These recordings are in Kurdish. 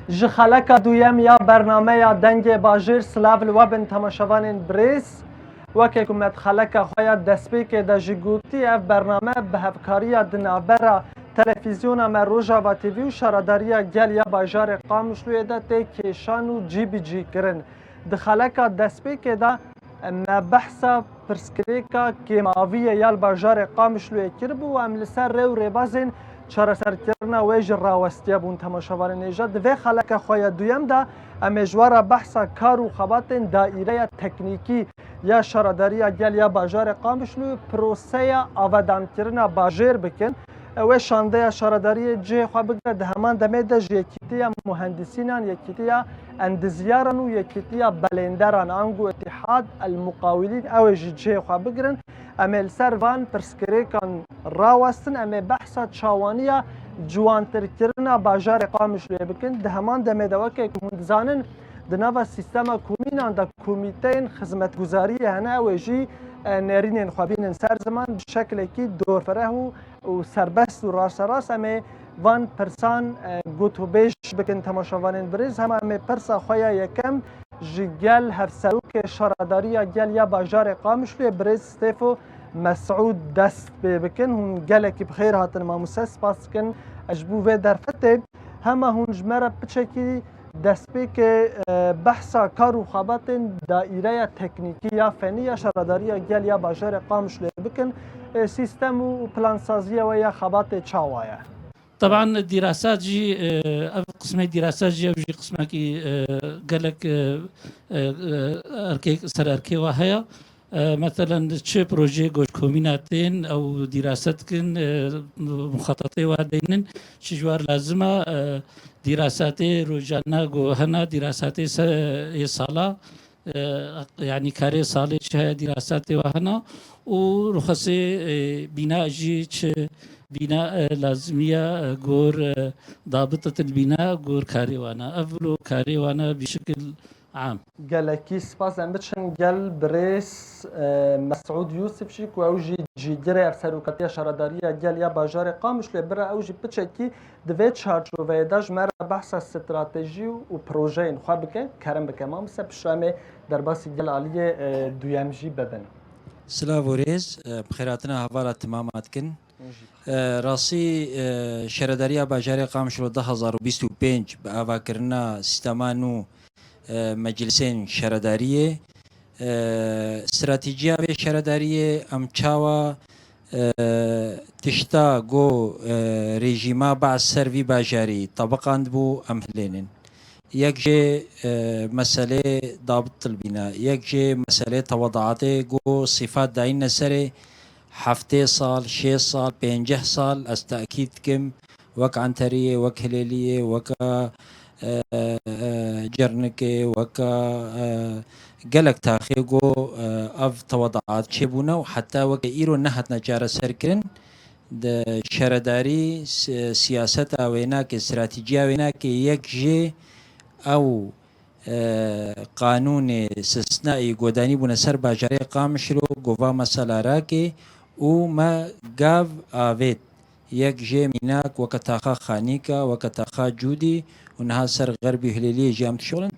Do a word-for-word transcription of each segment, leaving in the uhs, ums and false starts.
Ji xeleka duyem ya bernameya Dengê Bajêr silav li we bin temaşevanên birêz. Weke ku me di xeleka xwe ya destpêkê de jî gotî, ev bername bi hevkariya di navbera televîzyona me Rojava T V û Şaredariya Gel ya Bajarê Qamişloyê de tê kêşan û cîbicî kirin. Di xeleka destpêkê de me behsa pirsgirêka kêmaviyê ya li bajarê Qamişloyê kiribû û em li ser rê û rêbazên çareserkirina wê jî rawestiye bûn temaşevanên hêja. Di vê xeleka xwe ya duyem de em ê ji we re behsa kar û xebatên daîreya teknîkî ya Şaredariya Gel ya Bajarê Qamişlo û proseya avedankirinê bajêr bikin. Ew ê şandeya şaredariyê cihê xwe bigire, di heman demê de ji Yekîtiya Muhendisînan, Yekîtiya Endizyaran û Yekîtiya Belênderan, ango Îtîhad El Muqawilîn, ew ê jî cihê xwe bigirin. Em ê li ser van pirsgirêkan rawestin, em ê behsa çawaniya ciwantirkirina bajarê Qamişloyê bikin. Di heman demê de, weke ku hûn dizanin, di nava sîstema komînan de komîteyên xizmetguzariyê hene, ew ê jî, e, nerînên xwe bînin ser ziman bi şeklekî dorfireh û û serbest û rasterast em ê van pirsan, e, gotûbêj bikin temaşevanên birêz. Hema em ê pirsa xwe ya yekem ji gel hevserokê şaredariya gel ya bajarê Qamişloyê birêz Stêfo Mesûd dest pê bikin. Hûn gelekî bi xêr hatin mamoste, spas dikin ji bo vê derfetê. Hema hûn ji me re piçekî destpêkê, e, behsa kar û xebatên daîreya teknîkî ya fenî ya şaredariya gel ya bajarê Qamişloyê bikin. E, sîstem û plansaziyê we ya xebatê çawa ye? Teban dîrasat jî, e, ev qismê dîrasat jî ew jî qismekî, e, gelek, e, e, e, erkê, ser erkê we heye. E, meselen çi projeyê ku ji komîna tên ew dîraset dikin, e, muxatatê wer deynin, çi ji wer lazim e, e, dîrasatê rojane ku hene, dîrasatê se-, ê sala, e, yanî karê salê çi heye, dîrasatê we hene û ruxesê, e, bîna jî çi bîna, e, lazimiya, e, gor, e, dabit til bîna gor karê wane. Ev lo karê wane bîşikil Am. Gelekî spas. Em biçin gel birêz, e, Mesûd Yûsif jî ku ew jî cîgirê ev serokatiya şaredariya gel ya bajarê Qamişloyê bira ew jî piçekî di vê çarçoveyê de ji me re behsa stratejî û projeyên xwe bike. Kerem bike mamoste, piştre em ê derbasî gel aliyê, e, duyem jî bibin. Silav û rêz, e, bi xêrhatina hevala timama dikin. Hûn jî bi xêr. E, rastî, e, şaredariya bajarê Qamişlo du hazar û bîst û pênc bi avakirina sîstema nû e, meclisên şaredariyê, e, stratejiya vê şaredariyê em çawa, e, tişta ku, e, rejîma Baas ser vî bajarî tebiqandibû em hilênin. Yek jê, e, meselê dabit tilbîna, yek jê meselê tewedaatê ku sifat dayîne serê heftê sal, şêst sal, pênceh sal, ez tekîd dikim, wek Enteriyê, wek Hilêliyê, weka, e, e, Cernikê, weka, e, gelek taxê ku, e, ev tewedaat çêbûne û heta weke îro nehatine çareserkirin, di şaredarî si-, siyaseta wênakê, stratejiya wênakê yek jê ew e, qanûnê sisnaî godanî bûne ser bajarê Qamişlo, gova mesela rakê û me gav avêt. Yek jê mînak weke taxa Xanîka, weke taxa Cûdî û niha ser Xerbî Hilêliyê jî em dişuxulin.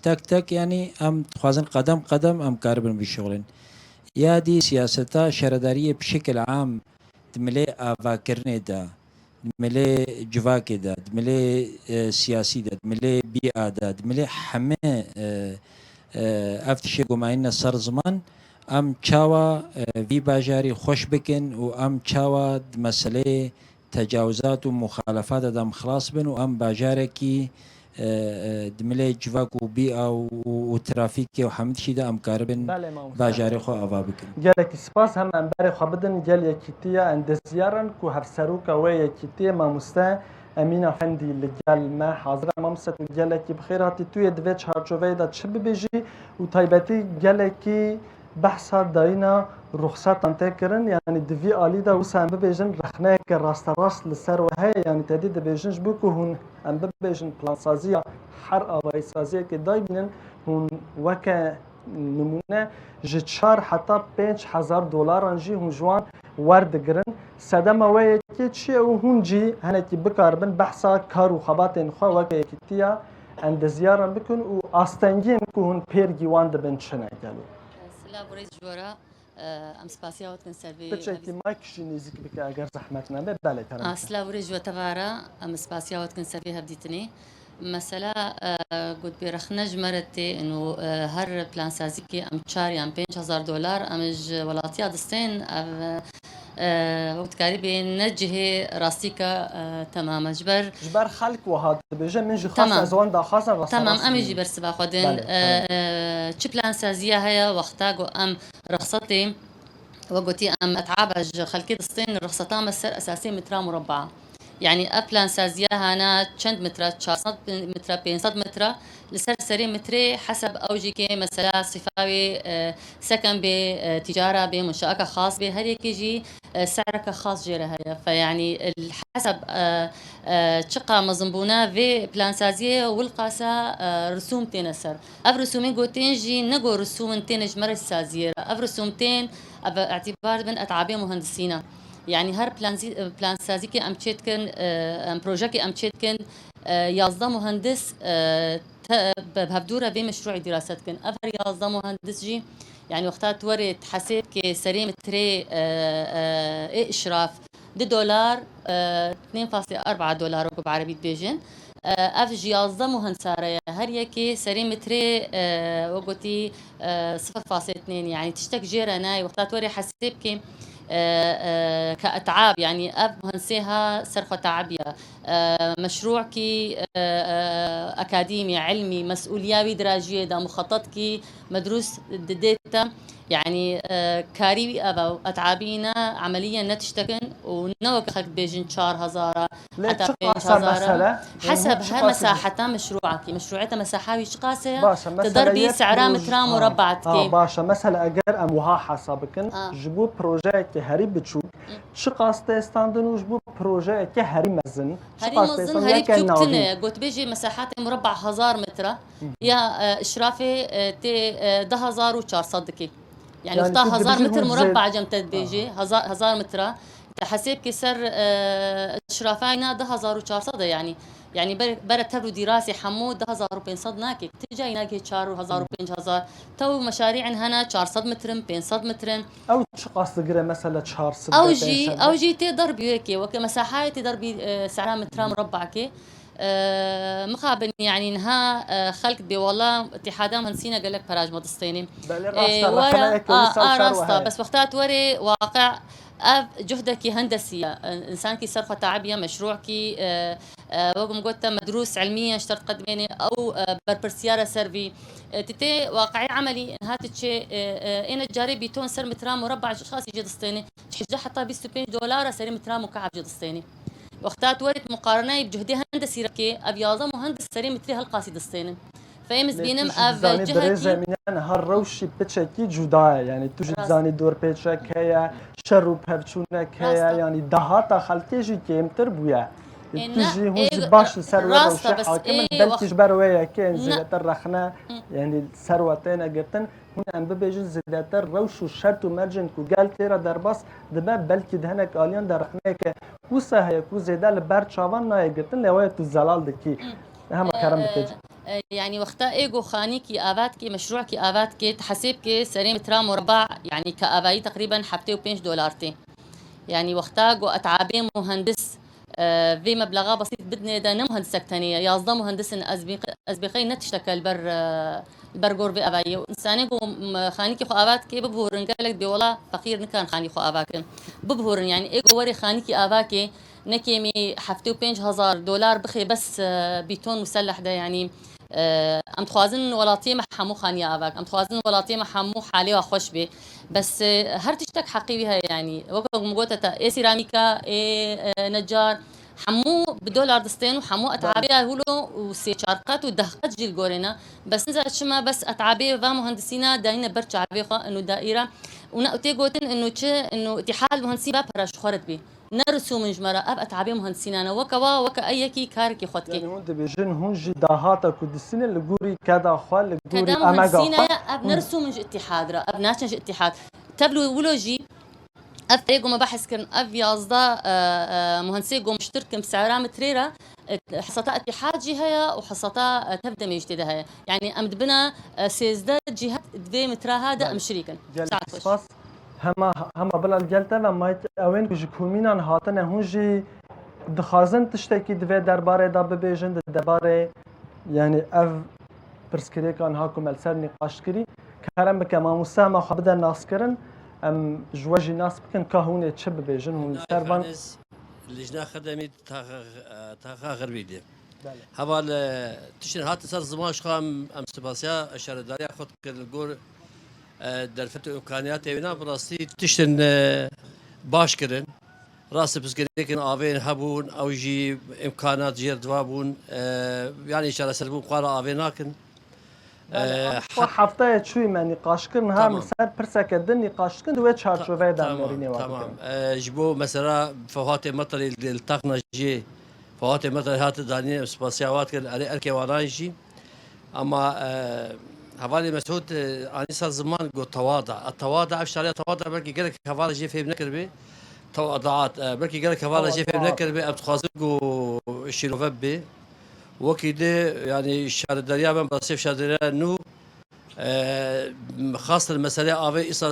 Tek tek, yanî em dixwazin qedem qedem em karibin bişuxulin. Ya dî siyaseta şaredariyê bi şekil am di milê avakirinê de, di milê civakê de, di milê, e, siyasî de, di milê bîa de, di milê hemê, e, e, ev tiştê ku me anîne ser ziman, em çawa, e, vî bajarî xweş bikin û em çawa di meseleyê tecawizat û muxalefata de em xilas bin û em bajarekî e, e, di milê civak û bîa û, û, û trafîkê û hemî tiştî de em karibin Belê, mamoste. bajarê xwe ava bikin. Gelekî spas. Hem em berê xwe bidin gel Yekîtiya Endezyaran ku hevseroka wê yekîtiyê mamoste Emîn Efendî li gel me hazir e. Mamoste, tu gelekî bi xêr hatî. Tu yê di vê çarçoveyê de çi bibêjî û taybetî gelekî behsa dayîna ruxsetan tê kirin, yanî di vî alî de wisa em bibêjin rexneyeke rasterast li ser we heye, yanî te dî dibêjin ji bo ku hûn, em bibêjin, plansaziya her avayîsaziyekê daybînin, hûn weke nimûne ji çar heta pênc hezar dolaran jî hûn ji wan werdigirin. Sedema wê yekê çi ye û hûn jî hinekî bikaribin behsa kar û xebatên xwe weke yekîtiya endezyaran bikin û astengiyên ku hûn pêrgî wan dibin çi ne gelo? Silav û rêz ji we re. Em spasiya we dikin ser vê Piçekî mayk jî nêzîk bike eger zehmet nebe. Belê, kerem. A, silav û rêz ji we teva re. Em spasiya we dikin ser vê hevdîtinê. Mesela, e, gotbê rexne ji me re tê û, e, her plansazîkê em çar yan pênc hezar dolar em ji welatiya distên, ev, e, wek dikarî bê ne cihê rastîka, e, temam e. Ji ber Ji ber xelk wiha dibêje, min jî xwest Tamam. ez wan daxwazin rasta Tamam, rast em ê bînin. jî bersiva xwe din. Belê, E, tamam. e, çi plansaziya heye wexta ku em rexsetê, we gotî em etaba ji xelkê distên rexseta me ser esasê metra murabba. Yani ev plansaziya hana çend metre, çar sed metre, pênc sed metre, li ser serê metrê heseb ew jî kê mesela sifavê, e, seken bê, e, tîcara bê, munşaaka xas bê, her yekê jî, e, se'reke xas jê re heye. Fe yani, el heseb, e, e, çiqa mezinbûna vê plansaziyê wilqasa, e, risûm têne ser. Ev risûmên gotên jî ne ku risûm in têne ji me re saziyê re. Ev risûm tên, ev îtîbar dibin etabê muhendisîna. Yani her planzî-, plansazîkê em çêdikin, e, em projekê em çêdikin, e, yazdeh muhendis, e, te-, bi hevdû re vê meşrûê dîrase dikin. Ev her yazdeh muhendis jî, yani wexta tu werê hesêb ke serê metrê, e, e, ê işraf, du dolar, e, nêm fasê erba dolar wek bi erebî dibêjin. E, ev ji yazdeh muhendisa re ye. Her yekê serê metrê, e, wek gotî, e, sifir fasê tnên, yani tiştek jê re nayê. Wexta tu werê hesêb kê, e, e, ke etab, yani ev muhendisê ha ser xwe teabiya. E, meşrûkî, e, e, akadîmî, ilmî, mesûliya wî dirajiyê de, muxetetkî, medrûs didê te. Yani, e, karî wî ev e, etabî ne, emeliyen ne tiştekin û ne weke xelk dibêjin çar hezar e, Lê heta çi pênc qas e hezar e. mesele? Heseb Yani, çi her qas e? mesaheta meşrûakî. Meşrûeta mesaha wî çi qas e? Baş e, Te mesele derbî yek se'ra proje-, metra ha, murabba ha, dikê. Baş e. Mesele eger em wiha hesab bikin, Ha. ji bo projeyekê herî biçûk, çi qas tê standin û ji bo projeyekê herî mezin, çi Herî qas tê mezin, standin herî yeke biçûk navîn. tine. Gotbêjê mesahatê murabba hezar metre. Ya, e, işrafê, e, tê, e, du hezar û çar sed dikê. Yani, Yani, wexta tu hezar dibêjî metr hûn murabba zê-, cem te dibêjê, Aha. hezar, hezar metra. Te hesêb ke ser, e, işrafa îna du hezar û çar sed e yani. Yani, ber-, bere tevr û dîrasê hemû du hezar û pênc sed nake. Ti cayî nake çar hezar û pênc hezar. Tew meşarî'in hene çar sed metrin, pênc sed metrin. Ew çi qas digire mesela çar sed Ew de jî, pênc sed de? ew jî tê derbî wekê, weke mesahayê tê derbî, e, se'ra metra murabba ke. E, mixabin, yani niha, e, xelk bê wala îtîhada muhendisîna gelek para ji me distênê. Belê, E, rast e, were, rexne eke a, wî sal a, ser rast e, wiha ye. Bes wexta tu werê waqe ev cuhdekî hendesî ye. E, însankî ser xwe teabiye, meşrûkî, e, e, wek min got te medrûs ilmî ye, ji te diqedimênê ew, e, berpirsiyar e ser vî. E, tu tê waqeyê emelî niha tu çê, e, e, êne carê bîton ser metra murabba ji qasî jê distênê. Ji hezar heta bîst û pênc dolara serê metra mukab jê distênê. Wexta tu werê muqareneyê bi cuhdê hendesî re bikê, ev yazdeh muhendis serê metrê helqasî distênin. Fe êm ez Lê bînim tu jî ev dizanî cihekî birêzemîne niha rewşî piçekî cuda ye. Yani tu jî Rast. dizanî dorpêçek heye, şer û pevçûnek heye, Rast e. yani dahata xelkê jî kêmtir bûye. Ê, Tu ne, jî, hûn ê, jî baş li ser wê rast e, rewşê bes hakim in. ê Belkî wext ji ber wê yekê Ne. zêdetir rexne, Hı. yani ser we têne girtin. Hûn em bibêjin zêdetir rewş û şert û mercên ku gel tê re derbas dibe, belkî di hinek aliyan de rexneyeke wisa heye ku zêde li ber çavan nayê girtin, lê waya tu zelal dikî. Hema kerem bike cî. E, e, yani wexta ê ku xanîkî ava dikê, meşrûkî ava dikê, tu hesêb ke serê metra murabba, yani ke avayî teqrîben heftê û pênc dolar tê. Yani wexta ku etabê muhendis, e, vê meblaxa besît bidinê de ne muhendisek tenê ye, yazdeh muhendis in, ez bî-, ez bêxey ne tişteke li ber, e, li ber gor vê avayî ye. Û însanê ku, m-, xanîkê xwe ava dike, bibihorin gelek bê wela feqîr nikan xanî xwe ava kin. Bibihorin, yani ê ku werê xanîkî ava ke, ne kêmî heftê û pênc hezar dolar bixê bes, e, bîton muselleh de, yani, e, em dixwazin welatiyê me hemû xaniya ava ke. Em dixwazin welatiyê me hemû halê wa xweş bê. Bes, e, her tiştek heqî wî heye, yani. Weke ku min gote te, ê sîramîka, ê, e, necar, hemû bi dolar distên û hemû etabê ya hûlo û sê çar qet û deh qet jî li gorê ne. Bes niza çima bes etabê va muhendisîna dayîne ber çavê xwe, inu daîra. Û ne, û tê gotin, inu çi, inu îtîhad muhendisî va para ji xwe re dibî. Ne risûm in ji me re, ev etabê muhendisîna ne. Weke wa, weke ey yekî karekî xwe dikê. Yani hûn dibêjin, hûn jî dahata ku distînin li gorî keda xwe, li gorî Keda emega muhendisîna xwe. ye, ev ne Hûn risûm in ji îtîhad re, ev naçin ji îtîhad. Tevlû wilo jî Ev perê ku me behs kirin, ev yazdeh, e, e, muhendisê ku miştir kin bi sera metrê re, e, hesata Etîhad jî heye û hesata, e, Tevdemê jî tê de heye. Yanî em dibine, e, sêzdeh cîhet di vê metra ha de Belê. em şirîk in. Gelek Saet xweş. spas. Hema, hema bila li gel te ve, Mike, ewên ku ji komînan hatine, hûn jî dixwazin tiştekî di vê derbarê de bibêjin, di derbarê, yanî ev pirsgirêkan ha ku me li ser nîqaş kirî, kerem bike mamoste hema xwe bide naskirin, em ji we jî nas bikin ka hûn ê çi bibêjin, hûn li ser van Lijna Xedemî taxa, taxa Xirbî de. Belê. Heval, e, tiştên hatin ser ziman ji xwe em, em spasiya şaredariya xwe dikin li gor, e, derfet û imkaniyatê wîna bi rastî tiştên, e, baş kirin. Rastî pirsgirêkên avê hebûn, ew jî imkanat jê re diva bûn, e, yanî çareserbûn xwe re avê nakin. Belê, E, em xwe heftaya çûyî me nîqaş kirin, ha Tamam. em li ser pirseke din nîqaş dikin, di wê çarçoveyê de em Tamam, nêrînê we tamam. dikin. E, ji bo mesela Fewhatê Metelê li, li Texna jî, Fewhatê Metelê hate danîn, em spasiya we dikin, erê erkê wanan jî. Ama, e, hevalê Mesûd, e, anî ser ziman got tewada. E, tewada, ev şariya tewada belkî gelek hevala jê fêm nekiribe. Tewadaat, e, belkî gelek hevala jê fêm Tewadaat. nekiribe. Em dixwazin ku şîrove bibe. Wekî de, yanî şaredariya me, bi rastî şaredariya nû, e, xastir meselê avê îsa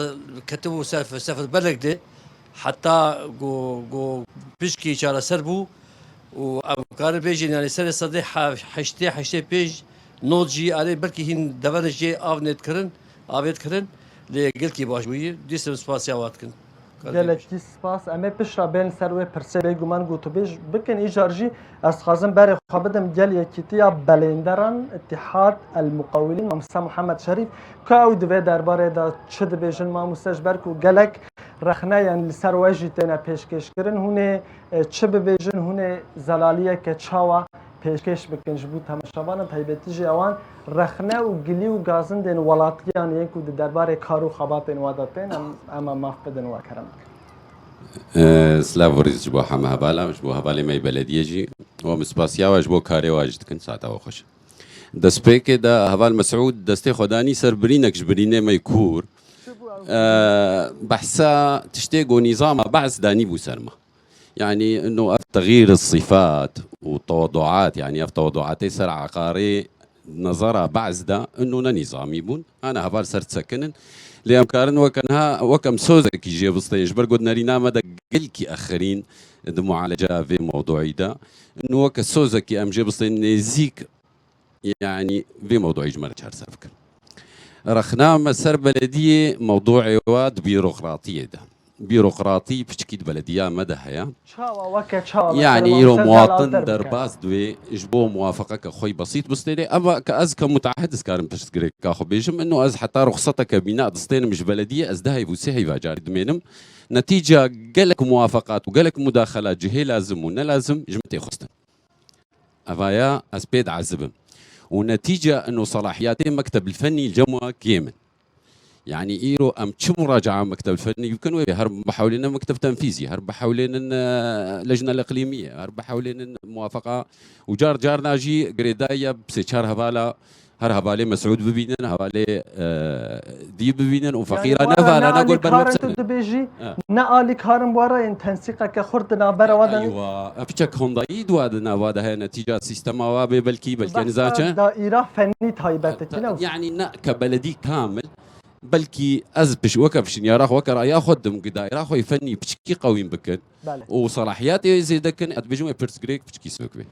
ketibû ser, ser belek de. Heta ku, ku pişkî çareser bû û em karin bêjin, yanî serê sedê he-, heştê, heştê pênc not jî erê belkî hîn deverin jê av nêdikirin, avê dikirin, lê gelkî baş bûyî. Dîsim spasiya we dikin. Gelekî spas. Em ê piştre bên ser wê pirsê bêguman gotûbêj bikin. Îcar jî ez dixwazim berê xwe bidim gel Yekîtiya Belênderan, Îtîhad El Muqawilîn, Mamoste Muhammed Şerîf, ka ew di vê derbarê de çi dibêjin, mamoste, ji ber ku gelek rexne, yanî li ser we jî têne pêşkêş kirin. Hûn ê, e, çi bibêjin, hûn ê zelaliyeke çawa pêşkêş bikin ji bo temaşevanan, taybetî jî ewan rexne û gilî û gazindên welatiyan yên ku di derbarê kar û xebatên we de tên, em, em ê maf bidin we, kerem bikin. E, silav û rêz ji bo heme hevala, ji bo hevalê me yê belediyê jî. Û em spasiya we ji bo karê we jî dikin, saeta we xweş. Destpêkê de heval Mesûd destê xwe danî ser birînek ji birînê me yê kûr. E, behsa tiştê ku nîzama Be's danîbû ser me. Yanî, ino ev texyîr sifat û tewaduat, yanî ev tewaduatê ser eqarê nezara Be's de, ino ne nîzamî bûn. Ana heval ser disekinin. Lê em karin weke niha, wek em sozekî jê bisteyên. Ji ber ku di nerîna me de gelkî exirîn di mualeca vê mewduî de. Ino weke sozekî em jê bisteyên nêzîk, yanî vê mewduî ji me re çareser bikin. Rexna me ser belediyê mewduê wa di bîrokratiyê de. Bîrokratî piçikî di belediya me de heye. Çawa weke çawa Yanî mesela îro mamoste muwatin delaltir bike? derbas divê ji bo muwafaqeke xwe yî besît bistêne. Eva ke ez ke mutahid ez karim pirsgirêka xwe bêjim. Ino ez heta ruxseteke bîna distênim ji belediyê, ez du heyv û sê heyva carî dimênim. Netîca gelek muwafaqat û gelek mudaxelat cihê lazim û ne lazim ji min tê xwestin. Evaya ez pê diezibim. Û netîca ino selahiyatê mekteb fenî li cem we kêm in. Yanî îro em çi muraca'a mekteb fenî bikin wê her bihewlêne mekteb tenfîzî, her bihewlênin, e, lejna iqlîmî, her bihewlênin muwafaqa û car carna jî girêdayî ya bi sê çar hevala, her hevalê Mesûd bibînin, hevalê, e, dî bibînin û Yanî feqîra bu ara nevala ne ne gol ber alîkar in tu websene. dibêjî, Ha. ne alîkar in bu ara yên tensîqeke xurt di navbera we de ne. Eywa, ev çek hondayî di wa di nava de heye netîca sîstema wa bê belkî, belkî Behsa nizaçe. daîra fenî taybet dikin ew. Yanî ne ke beledî kamil, belkî ez piş-, weke pişinyara xwe, weke raya xwe didim, ki daîra xwe yê fenî piçkî qewîn bikin Belê. û selahiyatê zêde kin, ez dibêjim wê pirsgirêk piçkî sivik bê.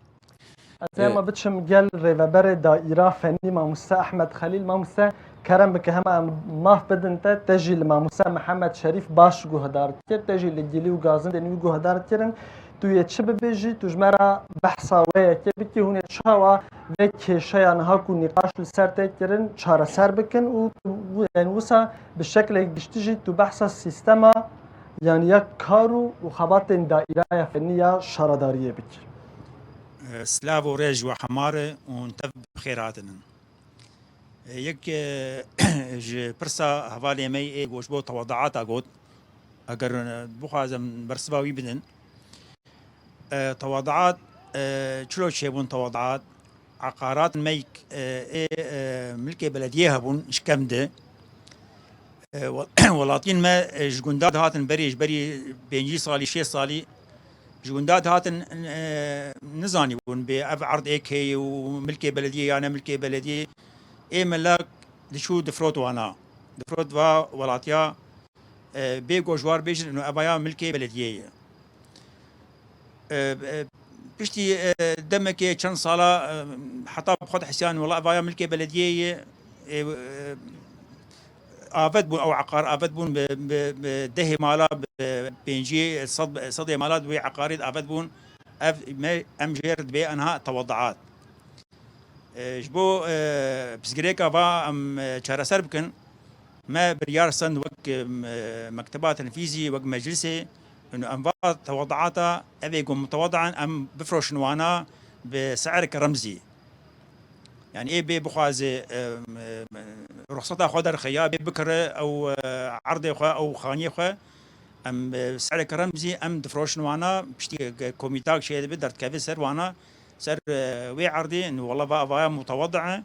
Ez ê Ê, hema biçim gel rêveberê daîra fenî mamoste Ehmed Xelîl. Mamoste, kerem bike hema em maf bidin te, te jî li mamoste Mihemed Şerîf baş guhdar dikir, te jî li gilî û gazindên wî guhdar dikirin. Tu yê çi bibêjî? Tu ji me re behsa wê yekê bikî, hûn ê çawa vê kêşeya niha ku nîqaş li ser tê kirin çareser bikin û tu, yanî wisa bi şeklê giştî jî tu behsa sîstema, yanî ya kar û, û xebatên daîraya fenî ya şaredariyê bikî. Silav û rêz ji we hemar e û tev bi xêr hatinin. Yek, e, ji pirsa hevalê me yê ku ji bo tewedaata got, eger, e, bixwazim bersiva wî bidin. E, tewedaat, e, çilo çêbûn tewedaat? Eqarat me, e, ê, e, milkê belediyê hebûn ji kem de. E, wel-, welatiyên me, e, ji gunda dihatin berê, ji berî pêncî salî, şêst salî ji gunda dihatin, e, nizanîbûn bê ev erd êk heye û milkê belediyê ya ne milkê belediyê. Ê milek diçû difrot wana. Difrot va welatiya, e, bê ku ji war bêjin û evaya milkê belediyê ye. E, e, piştî, e, demekê çend sala, e, heta bi xwe dihisiyan, wela evaya milkê belediyê ye, e, e, avet bûn, ew eqar avet bûn bi, bi, bi dehê mala, bi pêncî, sed, sedê mala di wê eqarê de avet bûn. Ev me, em jê re dibê enha tewedaat. E, ji bo, e, pirsgirêka va em, e, çareser bikin, me biryar stend wek, e, mekteba tenfîzî, wek meclisê, û em va tewedaata, ev ê ku muteweda in, em bifroşin wana bi se'reke remzî. Yani ê bê bixwaze, e, e, ruxseta xwe derxe ya bê bikire ew, e, erdê xwe, ew xaniyê xwe, em, e, se'reke remzî em difroşin wana, piştî ke komîtak çêdibe, derdikeve ser wana, ser, e, wê erdê, û wela va, vaya mutewedi e,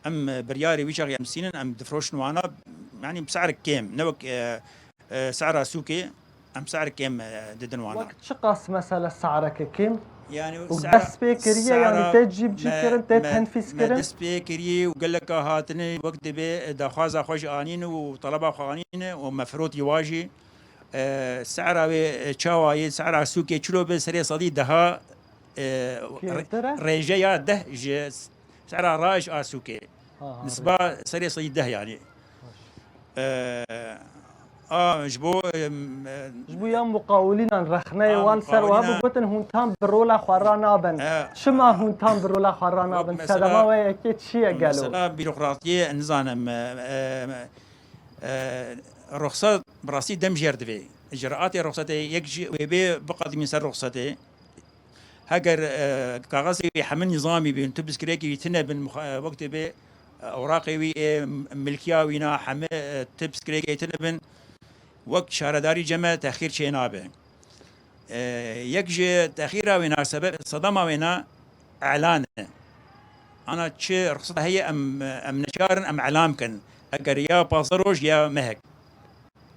em, e, biryarê wî çaxê em stînin, em difroşin wana, yani bi se'rek kêm, ne wek, e, e, se'ra sûkê, em se'rek kêm, e, didin wana. Wek çiqas mesela se'reke kêm? Yani û se'ra, dest pê kiriye, yani se'ra tê cîbicî me, kirin, tê me, tenfîz me kirin? Dest pê kiriye û geleka hatine wek dibê, e, daxwaza xwe jî anîn û taleba xwe anîne û me firotî wa jî. E, se'ra wê, e, çawa yê, se'ra sûkê çilo be, serê sedî deha, e, re-, kêmtir e? Rêjeya deh ji se'ra raj a sûkê. Ha, ha, nisba rêje. Serê sedî deh yani. Baş. E, a, ji bo, em, e, ji bo ya muqawilînan rexneyê a wan ser wa muqawilîna bigotin hûn tam bi rola xwe ranabin. E, çima hûn tam bi rola xwe ranabin? Wek mesela, sedema we yekê çi ye gelo? Mesela bîrokratiyê nizanim, e, e, e, ruxsat bi rastî dem jêr divê. Îcraatê ruxsetê yek jî wê bê biqedimîn ser ruxsetê. Heger, e, kaxezê wî hemî nîzamî bin, tu pirsgirêkê wî tune bin, muxa-, e, wek dibê, e, ewraqê wî ê milkiya wî na hemî, e, tu pirsgirêkê tune bin, wek şaredarî cem e texîr çê nabe. E, yek ji texîra wê na sebeb, sedema wê na elan e. Ana çi ruxseta heye em, em neçar in em elan bikin. Eger ya pazdeh roj ya mehek.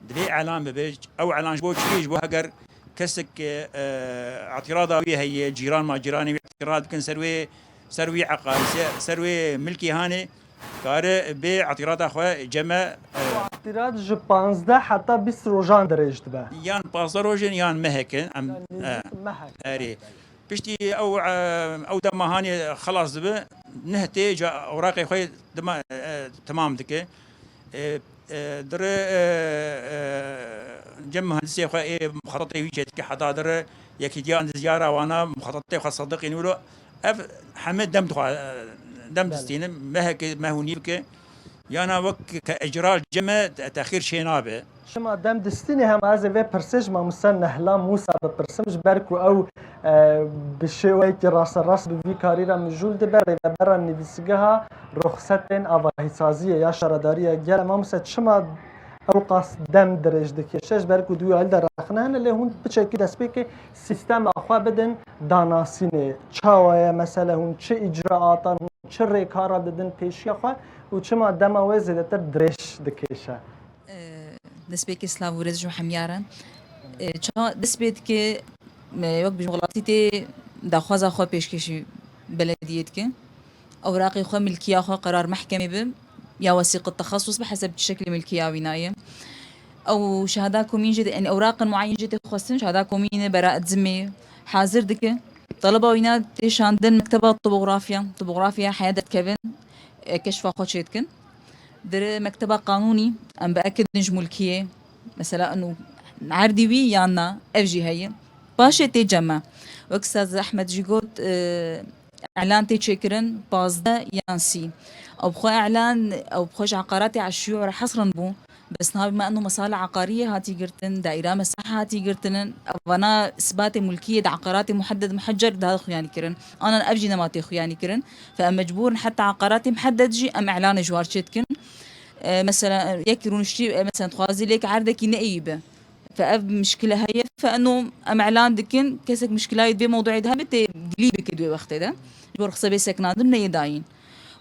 Divê elan bibe. Ew elan ji bo çi? Ji bo heger kesek, e, îtirada wî heye, cîran ma cîranê wî îtirad dikin ser wê, ser wî eqarî, se-, ser wê milkê hanê, kare bê îtirada xwe cem e, e, Îtirad ji panzdeh heta bîst rojan dirêj dibe. Yan panzdeh rojin yan mehek in. Em, yan e, nêzîk mehek. Erê. Piştî ew, e, ew dema hanê xelas dibe, neh tê ca ewraqê xwe dima, e, temam dike. E, e, dire, e, e, cem muhendisê xwe ê muxetetê wî çêdike heta dire yekîtiya endizyara wana muxetetê xwe sediqîn wilo. Ev heme dem dixwa, e, dem Belê. Distînin, meheke, meh û nîvke. Yana wek ke icra cem e, te-, texîr çê nabe. Çima dem distînê hem ez ê vê pirsê ji mamoste Nehla Mûsa bipirsim, ji ber ku ew, e, bi şêweyekî rasterast bi vî karî re mijûl dibe, rêvebera nivîsgeha ruxsetên avahîsaziyê ya şaredariya gel e. Mamoste, çima ew qas dem dirêj dikêşe? Ji ber ku di wî alî de rexne hene, lê hûn piçekî destpêkê sîstema xwe bidin danasînê. Çawa ye mesele, hûn çi îcraatan, hûn çi rêkara didin pêşiya xwe û çima dema wê zêdetir dirêj dikêşe? Destpêkê silav û rêz ji hemiya re. E, çawa dest pê dike, e, wek bijim welatî tê daxwaza xwe pêşkêşî belediyê dike. Ewraqê xwe, milkiya xwe, qerar mehkemê bi, ya wesîqet texesus bi heseb çi şeklê milkiya wî naye. Ew şehada komîn jê, yani ewraqên muayyen jê tê xwestin, şehada komînê, beraet zimê hazir dike. Taleba wîna tê şandin mekteba topografya, topografya heye derdikevin, e, keşfa xwe çêdikin. Dire mekteba qanûnî, em bi ekidin ji mulkiyê, mesela, eno erdî wî yan na, ev jî heye. Paşê tê cem e. Wek Ustaz Ehmed jî got, e, îlan tê çêkirin pazdeh yan sî. Ew bi xwe îlan, ew bi xwe ji eqaratê eşşû re hesrin bû. Bes niha bî me eno mesala eqariyê hatî girtin, daîra mesah hatî girtinin. Vana isbatê mulkiyê di eqaratê muhedded muheccer daha xuyanî kirin. Anan ev jî nema tê xuyanî kirin. Fe em mecbûr in heta eqaratê muhedded jî em îlanê ji war çêdikin. E, mesela, yekî rûniştî, e, mesela, dixwazî lêk erdekî ne êyî be. Fe ev mişkile heye. Fe eno em îlan dikin, kesek mişkilayê di vê mewduê de hebe tê dilî bike di wê wextê de. Ji bo rixsebê sekinandin neyê dayîn.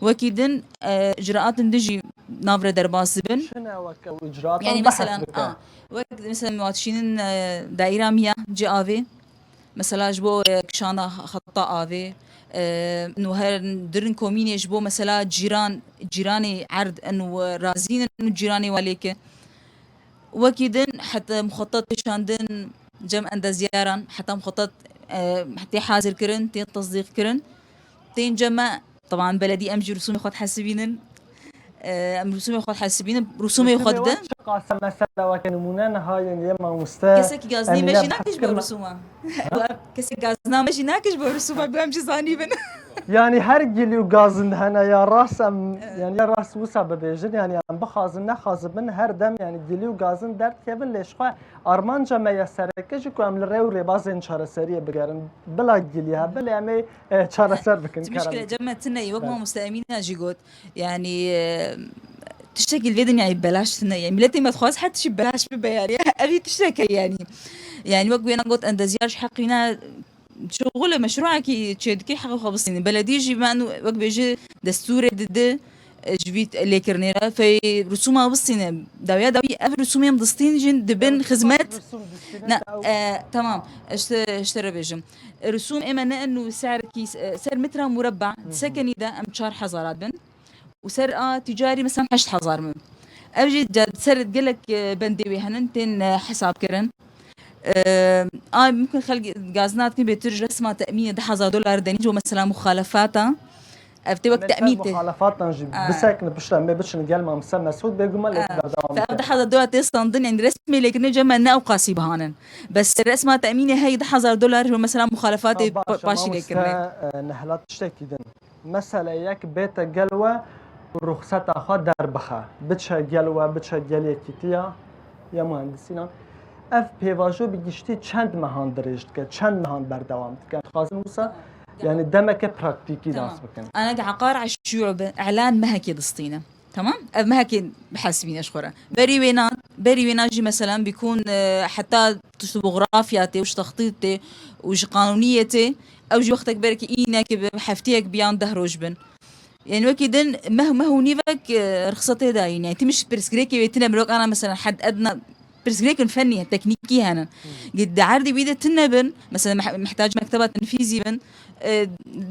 Wekî din, e, icraatên din jî navre derbas dibin. Çi ne weke û icraatan Yani behs mesela, bike. a, wek mesela me dişînin, e, daîra miya cî avê, mesela ji bo, e, kişana xeta avê, e, û her dirin komînê ji bo mesela cîran, cîranê erd in û razîn in û cîranê walê ke. Wekî din heta muxetat pêşandin cem endezyaran, heta muxetat, e, tê hazir kirin, tê tesdîq kirin, tên cem me, teban beledî em jî rûsûmê xwe dihesibînin. E, em rûsûmê xwe dihesibînin, rûsûmê xwe didin. Çiqas e mesela weke nimûne niha yên yê mamoste. Kesekî gazinê me jî nake ji bo rûsûma. Kesekî gazina me jî nake ji bo rûsûma, bi em jî zanîbin. Yani her gilî û gazin hene ya rast em, yani ya rast wisa bibêjin, yani em bixwazin nexwazibin her dem yani gilî û gazin derdikevin lê ji xwe armanca me ya sereke jî ku em li rê û rêbazên çareseriyê bigerin. Bila gilî hebe lê em ê, e, çareser bikin. Ti muşkile cem me tune ye, wek mamoste Emîna jî got. Yani, e, tiştekî li vê dinyayê belaş tune ye. Miletê me dixwaz her tiştî belaş bibe yani. Ev jî tiştek e yani. Yani wek wêna got endezyar ji heqî ne şuxul e, meşruekî çêdike heqê xwe bistîne. Beledî jî me wek bêje destûrê dide, e, ji vî lêkirinê re fey rûsûma bistîne. Dawiya dawî ev rûsûmê em distîn jî dibin xizmet. Na, e, tamam. Ji te, ji te re bêjim. Rûsûm ê me ne eno serekî, e, ser metra mureba, sekenî de em çar hezar dibin. Û ser a tîcarî mesela heşt hezar min. Ev jî ca-, ser gelek, e, bendê wê henin tên, e, hesab kirin. E, a mumkin xelk gazina dikin bêtir ji resma te'mînê du hezar dolar denî ji bo mesela muxalefata. Ev tê wek te'mîn tê. Muxalefatan jî bisekine piştre em ê biçin gel Mamse Mesûd bêguman lê berdewam. Ev du hezar dolar tê standin, yani resmê lêkirinê cem me ne ewqasî bihanin. Bes resma te'mînê hey du hezar dolar ji bo mesela muxalefatê paşî lêkirinê. E, Nehla tiştekî din. Mesele yek bête gel we û ruxseta xwe derbixe. Biçe gel we, biçe gel yekîtiya ya muhendisînan. Ev pêvajo bi giştî çend mehan dirêj dike, çend mehan berdewam dike? Dixwazin wisa, yani demeke praktîkî nas bikin. Ana de eqar eşû bi elan mehekê distîne. Tamam? Ev mehekê bihesibîne ji xwe re. Berî wêna, berî wêna jî mesela bîkûn, e, heta tişt bografya tê û ji textît tê û ji qanûniyê tê. Ew jî wextek belkî înekê bi hefteyek biyan deh roj bin. Yani wekî din meh, meh û nîvek, e, rixsetê dayîn. Yani tîmiş pirsgirêkê wê tine mirok ana mesela hed edna pirsgirêkin fennî, teknîkî henin. Di erdî wî de tine bin, mesela meh-, mihtac mekteba tenfîzî bin, e,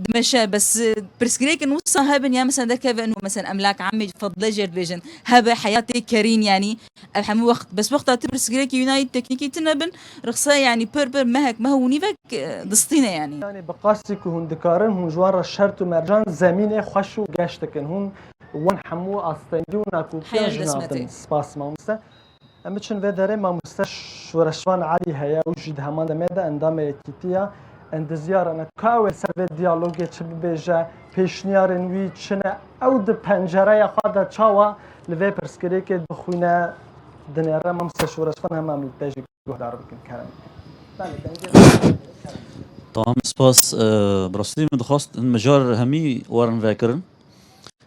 dimeşe, bes, e, pirsgirêkin wisa hebin ya mesela derkeve inu mesela emlak amê fadle jêr dibêjin. Hebe heyatê kerîn yani. Ev hemû wext, bes wexta tu pirsgirêkî wî nayî teknîkî tune bin, rixse, yanî pir pir mehek, meh û nîvek, e, distîne, yanî. Yanî bi qasî ku hûn dikarin, hûn ji wan re şert û mercan, zemînê xweş û geş dikin. Hûn wan hemû astengî û nakokîyan ji nav din. Spas mamoste. Em biçin vê derê, mamoste Şoreşvan Elî heye, û jî di heman demê de endamê yekîtiya endezyarane. Ka ew ê li ser vê diyalogê çi bibêje, pêşniyarên wî çi ne, ew di pencereya xwe de çawa li vê pirsgirêkê bixwîne, dinêre. Mamoste Şoreşvan, hema em li te jî guhdar bikin, kerem. Belê, dengê xwe. Tamam, spas. E, bi rastî min dixwast hin mijar hemî werin vekirin.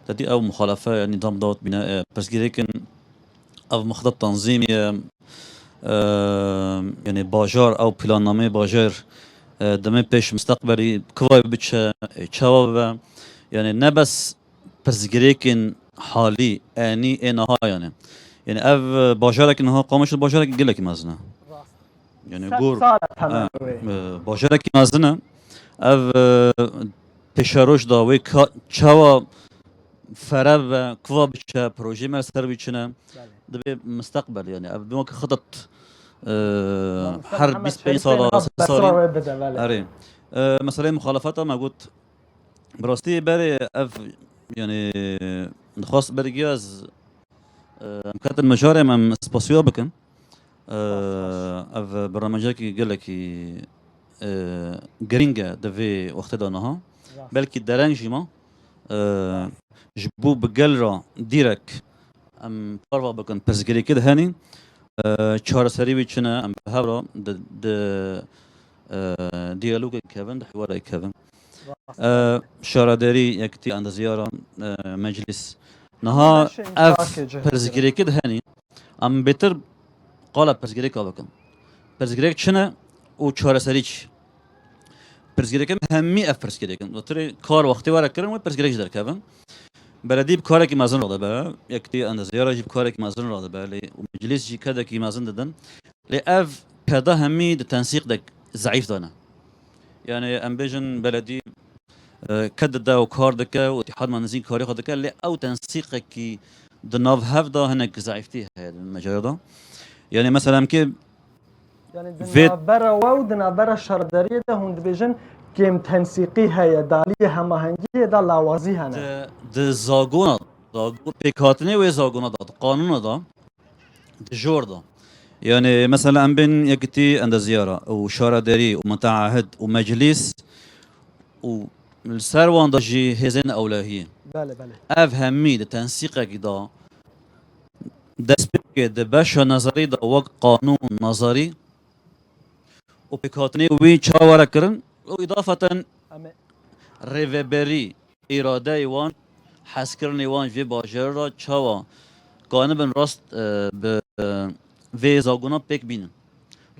Te dî ew muxalefe, yanî dam dawet bîne, e, pirsgirêkin ev mixdeb tanzîmî ye, e, yanî bajar, ew plannameyê bajar, e, demê pêş misteqbelî kivayê biçe, e, çawa bibe? Yanî ne bes pirsgirêkên halî, enî ê niha yanî. Yanî ev, e, bajarekî niha Qamişlo bajarekî gelekî mezin e. Yanî gor, e, bajarekî mezin e. Ev, e, pêşeroj da wê ka-, çawa fere bibe, kuva biçe, projeyê me li ser wî çi ne. Belê. Dibê misteqbel yanî. Ev bi wekî xitet, e, her bîst pênc sala, sê salî. Erê. E, meseleyê muxalefeta me got, bi rastî berê ev, yanî, dixwast bergiya ez, e, em ketin mijarê me, em spasiya bikin. E, ev bernamecarekî gelekî, e, girîng e di vê wextê de niha. Belkî dereng jî ma, e, ji bo bi gel re dîrek em parva bikin pirsgirêkê de henî, e, çareserî wî çi ne, em bi hev re di, di, e, diyalogê kevin, di hiwarê kevin. E, şaredarî, yekîtî, endezyara, e, meclîs. Niha ev pirsgirêkê de henî, em bêtir qala pirsgirêka bikin. Pirsgirêk çi ne û çareserî çi? Pirsgirêkên hemî ev pirsgirêk in. Dotirê kar wextê were kirin wê pirsgirêk jî derkevin. beledî bi karekî mezin radibe, yekîtî endeziyara jî bi karekî mezin radibe, lê û meclîs jî kedekî mezin didin. Lê ev keda hemî di tensîq de zeîf de ne. Yani em bêjin beledî, e, ked dide û kar dike û îtîhad me nizîn karê xwe dike, lê ew tensîqekî di nav hev de hinek zeîftî heye di mecra de. Yani mesela em kê Yani di vê navbera we û di navbera şaredariyê de hûn dibêjin kêm tensîqî heye, di aliyê hemahengiyê de lawazî hene. Di, di zagona, zago-, pêkhatinê wê zagona de, di qanûna de, di jor de. Yani mesela em bên yekitî endeziyara û şaredarî û mutaahid û meclîs û li ser wan de jî hêzên ewlehiyê. Belê, belê. Ev hemî di tensîqekî de destpêkê di beşa nezerî de wek qanûn nezerî û pêkhatinê wî çawa were kirin û îdafeten Em ê rêveberî, îradeyê wan, hezkirinê wan ji vê bajarê re çawa kanibin rast, e, bi, e, vê zagona pêk bînin.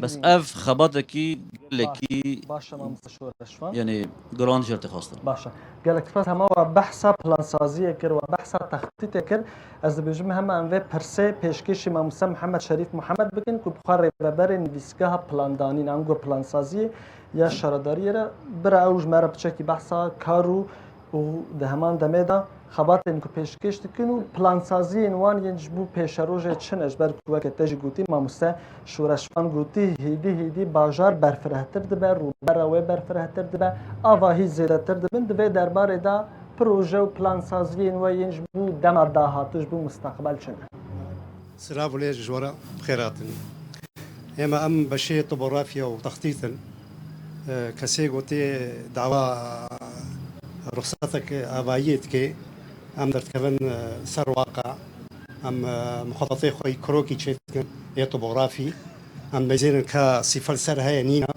Bes Hmm. ev xebatekî gelekî Baş, baş e, mamoste Şoreşvan. Yani giran jê re tê xwestin. Baş e. Gelek spas, hema we behsa plansaziyê kir, we behsa textîtê kir. Ez dibêjim hema em vê pirsê pêşkêşî mamoste Mihemed Şerîf Mihemed bikin ku bi xwe rêveberê nivîsgeha plandanî, ango plansaziyê ya şaredariyê re, bira ew ji me re piçekî behsa kar û û di heman demê de xebatên ku pêşkêş dikin û plansaziyên wan yên ji bo pêşerojê çi ne, ji ber ku weke te jî gotî, mamoste Şoreşvan gotî, hêdî hêdî bajar berfirehtir dibe, rûbera wê berfirehtir dibe, avahî zêdetir dibin. Di vê derbarê de proje û plansaziyên we yên ji bo dema dahatû, ji bo mustaqbel çi ne? Silav û lê ji we re bi xêr hatin. Ême em beşê topografya û textît in. E, kesê gotê dawa ruxsetek avayiyê dike, em derdikevin, e, ser waqa. Em, e, muxatatê xwe yî kurokî çêdikin, yê topografî. Em mêzênin ka sîfel ser heye nîne.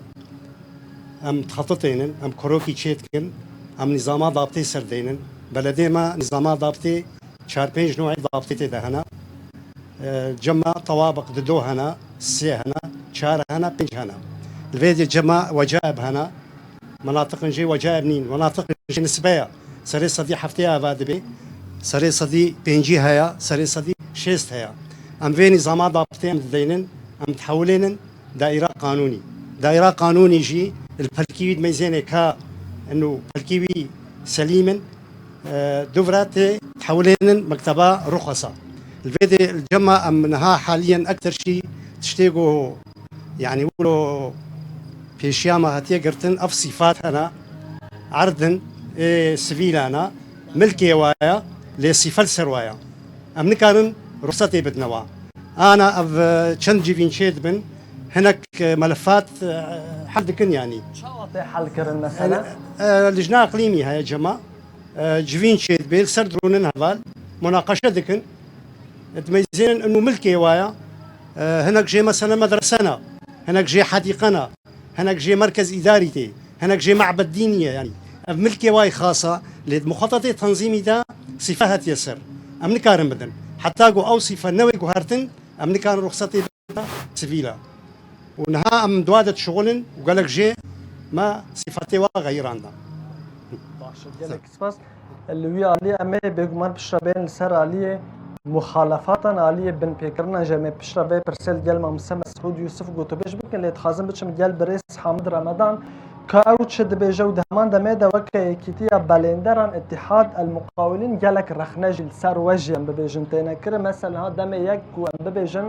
Em dixetitênin, em kurokî çêdikin, em nîzama dabtê ser deynin. Beledê me nîzama dabtê çar pênc nû dabtê tê de hene. E, cema tewabiq dido hene, sê hene, çar hene, pênc hene. Li vê de cema wecaib hene. Menatiqin jê wecaib nîn. Menatiqin jê nisbe ye. Serê sedî heftê ava dibe. Serê sedî pêncî heye. Serê sedî şêst heye. Em vê nîzama dabtê em dideynin. Em dihewilênin daîra qanûnî. Daîra qanûnî jî li pelkî wî dimeyzênê ka ino pelkî wî selîm in. E, dûvra tê dihewilênin mekteba ruxasa. Li vê de li cema em niha haliyen ekter jî tiştê ku, yani, wilo pêşiya me hatiye girtin, ev sîfat hene, erdin, ê sivîlana, milkê wa ya, lê sîfel ser wa ya. Em nikarin ruxsetê bidine wa. Ana ev, e, çend civîn çê dibin, hinek, e, melefat, e, hel dikin, yani. Çawa tê hel kirin mesela? E, e, lijna iqlîmî heye cema. E, civîn çêdibe, li ser dirûnin heval, munaqeşe dikin. Dimeyzênin inu milkê wa ya. E, hinek jê mesela medrese ne, hinek jê hedîqe ne, hinek jê merkez îdarî tê, hinek jê mebed dînî ye, yani. Ev milkê wa yê xas e, lê di muxatatê tenzîmî de sîfe hatiye ser. Em nikarin bidin. Heta ku ew sîfe newê guhertin, em nikarin ruxsetê sivîl e. Û niha em di wa de dişixulin û gelek jê me sîfatê wa xeyiranda. Baş e, gelek spas. Li wî alî em ê bêguman piştre bên li ser aliyê muxalefatan, aliyê binpêkirina jî em ê piştre vê pirsê li gel Mamoste Mesûd Yûsif gotûbêj bikin, lê dixwazim biçim gel birêz Hamid Remedan. Ka ew çi dibêje û di heman demê de weke Yekîtiya Belênderan, Îtîhad El Muqawilîn, gelek rexne jî li ser we jî em bibêjin têne kirin. Mesela demê yek ku em bibêjin,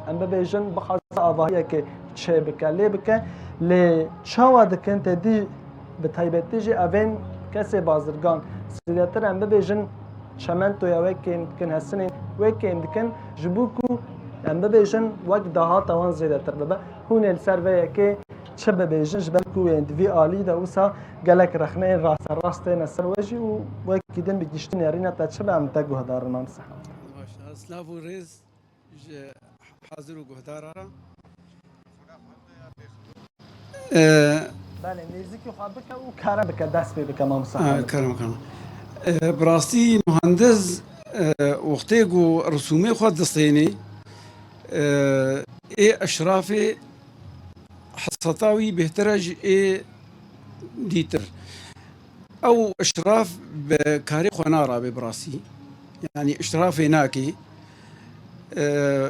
em bibêjin bixwaze avahiyekê çê bike, lê bike, lê çawa dikin, te dî bi taybetî jî evên kesê bazirgan zêdetir em bibêjin çementoya wê kêm dikin, hesinên wê kêm dikin, ji bo ku em bibêjin wek dahata wan zêdetir bibe. Hûn ê li ser vê yekê çi bibêjin, ji ber ku wê di vî alî de wisa gelek rexneyên rasterast têne ser we jî û wekî din bi giştî nêrîna te çi be, em te guhdar in, Mam Seha. Baş, silav û rêz ji hazir û guhdara re. Ee, Belê, nêzîkî xwe bike û kerem bike, dest pê bike, Mam Seha. Ee, kerem, kerem. Ee, bi rastî muhendis, ee, wextê ku risûmê xwe distênê, ee, ê eşrafê heseta wî bêhtir e ji ê dîtir. Ew işraf bi karê xwe narabe bi rastî. Yanî işrafê nake. Ee,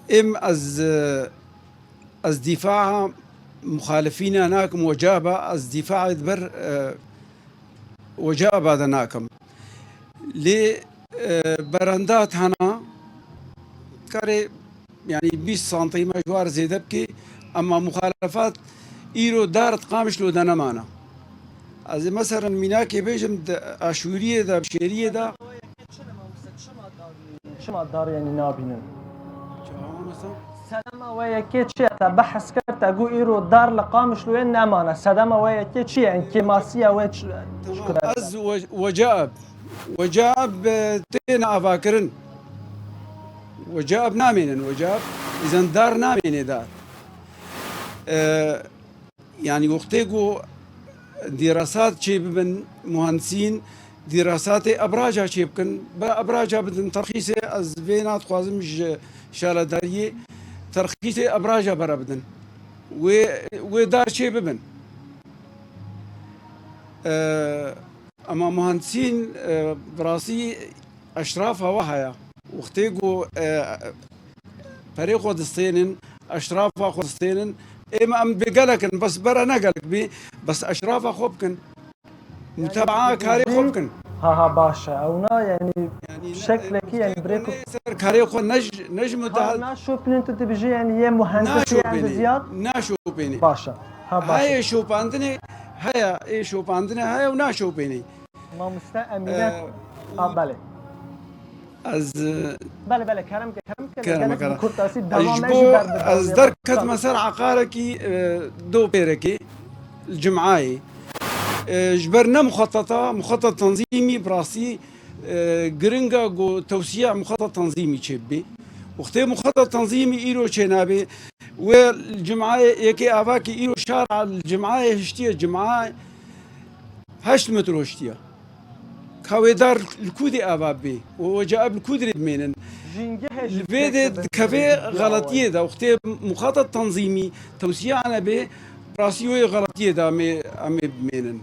êm ez, e, ez dîfaa muxalifîna nakim, wecaba ez dîfaê di ber, e, wecaba de nakim. Lê, e, berenda hena karê, yanî bîst santîme ji war zêde bike, ema muxalefat îro dar di Qamişlo de nemana. Ez ê meselen mînakê bêjim, di Aşûriyê de, Şêriyê de. Çima dar yenî nabînin? Çawa mesela? Sedema we yekê çi ye? Te behs kir, te got îro dar li Qamişloyê nemane. Sedema we yekê çi ye? Kêmasiya we çi, çi Tamam. kure? Ez we-, wecab. Wecab, e, têne avakirin. Wecab namênin, wecab. Îzen dar namêne dar. E, Yanî wextê ku dîrasat çêbibin, muhendisîn dîrasatê ebraja çêbikin, bera ebraja bidin terxîsê, ez vê nadixwazim ji şaredariyê terxîsê ebraja bera bidin. Wê, wê dar çêbibin. Ee, Ema muhendisîn, e, bi rastî eşrafa we heye. Wextê ku, e, perê xwe distênin, eşrafa xwe distênin, êm em bê gelek in, bes bere ne gelek bî, bes eşrafa xwe bikin. Mutebaa karê xwe bikin. Ha, ha, baş e. Ewna, yanî, Yanî ne, şeklekî, yanî, wextê birê ku ku ne ser karê xwe ne ji, ne ji mutehel- Ha, naşopînin tu dibijî, yanî, yê muhendisî, yê Naşopînê, endiziyat? Naşopînê. Baş e. Ha, baş e. Heye şopandinê, heye, ê şopandinê heye û naşopînê. Mamoste Emîne, Ee, ha, belê. Ez, e, Belê, belê, kerem ke, kerem ke, Kerem gelek ke. bi kurtasî Ez dewam ji e, bo, ji ber ez derdikevê derketime ser eqarekî, e, do pêrekê, li Cum'ayê. E, ji ber ne muxeteta, muxetet tenzîmî bi rastî, e, giring e ku tewsiya muxetet tenzîmî çêbibe. Wextê muxetet tenzîmî îro çênabe, wê li Cum'ayê yekê avakî îro şara li Cum'ayê hiştiye, Cum'a heşt metro hiştiye. Ka wê dar li ku dê ava bê û wece ev li ku dirê bimênin? Jîngehê jî Li vê dê têkevin dikevê vê xeletiyê de, wextê muxatat tenzîmî tewsiya ene bê, rastî wê xeletiyê de em ê, em ê bimênin.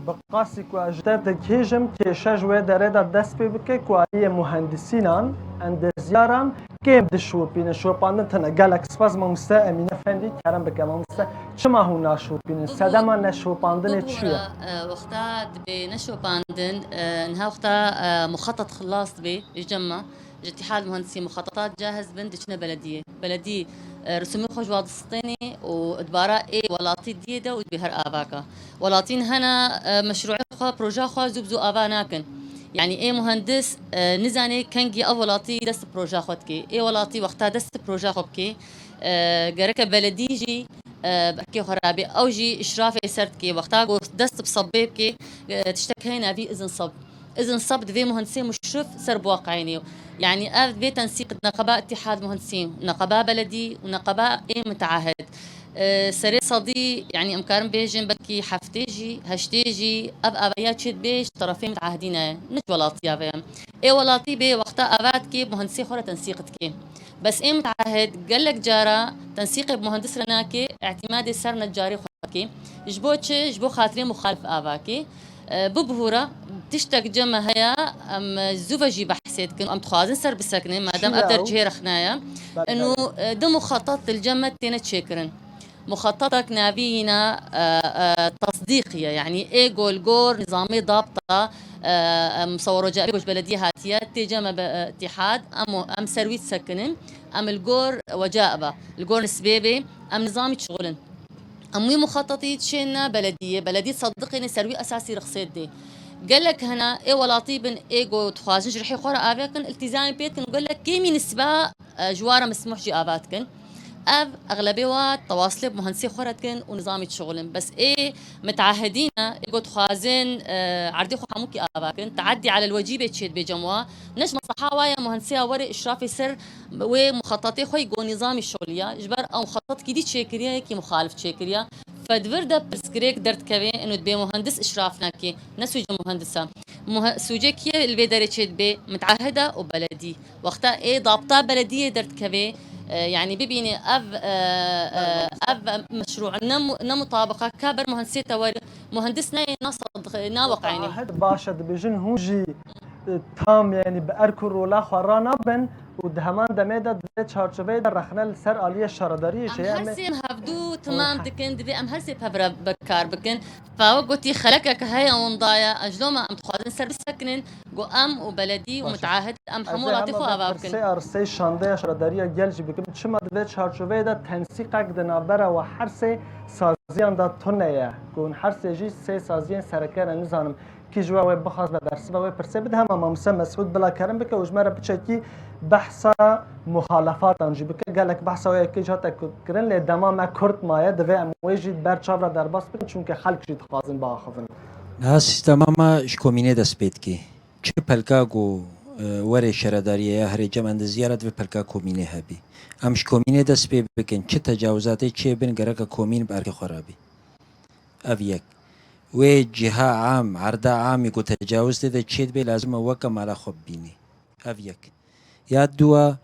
Bi qasî ku ez ji te digihêjim, kêşe ji wê derê de dest pê bike ku aliyê muhendisînan, endezyaran, kêm dişopînin, şopandin tune. Gelek spas mamoste Emîne Efendî, kerem bike mamoste. Çima hûn naşopînin? Bibû-, Sedema neşopandinê çi ye? Bibûra, e, wexta dibê neşopandin, e, niha wexta, e, muxetat xilas dibê, ji cem me, ji Îtîhad Muhendisî muxetatat cahiz bin, diçine belediyê. Beledî, e, risûmê xwe ji wa distênê û dibara ê welatî diyê de û dibê her avaka. Welatîn hene, e, meşrûê xwe, proja xwe zû bi zû ava nakin. Yanî ê muhendis, e, nizane kengî ev welatî dest bi proja xwe dike. Ê welatî wexta dest bi proja xwe bike, e, gereke beledî jî, e, bi erkê xwe re bê. Ew jî îşrafê ser dike. Wexta ku dest bi sebê bike, e, tiştek heye navî izin seb. Izin seb divê muhendisê muşrif ser bi wa qayînê. Yanî ev divê tensîq neqeba Îtîhad Muhendisîn, neqeba beledî û neqeba ê miteahid. E, serê sedî, yanî em karin bêjin belkî heftê jî, heştê jî ev avaya çê dibê ji terefê miteahidî ne ye, ne ji welatiya ve ye. Ê welatî bê wexta ava dikê, muhendisê xwe re tensîq dikê. Bes ê miteahid gelek cara tensîqê bi muhendis re nake, îtîmadê ser necarê xwe dike. Ji bo çi? Ji bo xatirê muxalif ava ke. E, bibihûre, tiştek cem me heye, em zû ve jî behsê dikin, em dixwazin ser bisekinin, madem ev der cihê rexne ye. Belê, Eno, belê. e, du muxetat li cem me têne çêkirin. Muxetatek navî yîna, e, e, tasdîq ye, yanî ê gol gor nizamê dabta, e, em sewero cevê goş belediyê hatiye, tê cem me be, e, îtîhad, em, em ser wî disekinin, em li gor weca be, li gor nisbê bê, em nizamî çixulin. Em wî muxetetî çêne belediyê, beledî sediqênê ser wî esasî rixsê didê. Gelek hene ê welatî bin ê ku dixwazin ji rihê xwe re avêkin, iltîzamê pê dikin û gelek kêmî nisbe, e, ji wa re mismûh jî ava dikin. Ev exlebê wa tewasilê bi muhendisê xwe re dikin û nizamî dişixulin. Bes ê miteahidîn e, ê ku dixwazin, e, erdê xwe hemûkî ava bikin, teadî elel wecîbê çêdibe cem wa. Ne ji mesleha wa ye muhendisê ya were îşrafê ser wê muxetetê xwe yî ku nîzamî şixuliya, ji ber ew muxetetkî dî çêkiriye, yekî muxalif çêkiriye. Fedvir de pirsgirêk derdikeve, eno dibê muhendis îşraf nake, ne sûcê muhendis e. Muhe-, sûcê kî ye li vê derê çêdibe? Miteahid e û beledî. Wexta ê dabta belediyê derdikeve, e, yanî bibîne ev, e, e, ev meşrû ne mu-, ne mutabiqa ka ber muhendisê te were, Muhendis neyê, nasadix-, naweqeynê. Tahet baş e, dibêjin hûn jî, e, tam, yanî bi erk û rola xwe ranabin û di heman demê de di vê çarçoveyê de rexne li ser aliyê şaredariyê Em jê. her sê em hevdû timam dikin, divê em her sê pevre bi kar bikin. Fa wek gotî xelekeke heye winda ye, ez ji loma em dixwazin ser bisekinin, ku em û beledî û Baş e. mutaahid em Ez hemû ê welatê hema xwe vê ava bikin. pirsê arseyê şandeya şaredariya gel jî bikim. Çima di vê çarçoveyê de tensîqek di navbera we her sê saziyan de tune ye, ku hûn her sê jî sê saziyên sereke ne, nizanim kî ji we wê bixwaz be bersiva wê pirsê bide. Hema mamoste Mesûd bila kerem bike û ji me re piçekî behsa muhalefatan jî bike. Gelek behsa wê yekê jî hate kirin, lê dema me kurt maye, divê em wê jî ber çav re derbas bikin, çunke xelk jî dixwazin biaxivin. Niha sîstema me ji komînê dest pê dike. Çi pelka ku, e, werê şaredariyê ya herê cem endiziyara divê pelka komînê hebî. Em ji komînê dest pê bikin, çi tecawizatê çêbin gereke komîn bi erkê xwe re bî. Ev yek. Wê ciha am, erda amî ku tecawiz tê de çêdibe lazim e weke mala xwe bibînî. Ev yek. Ya dua,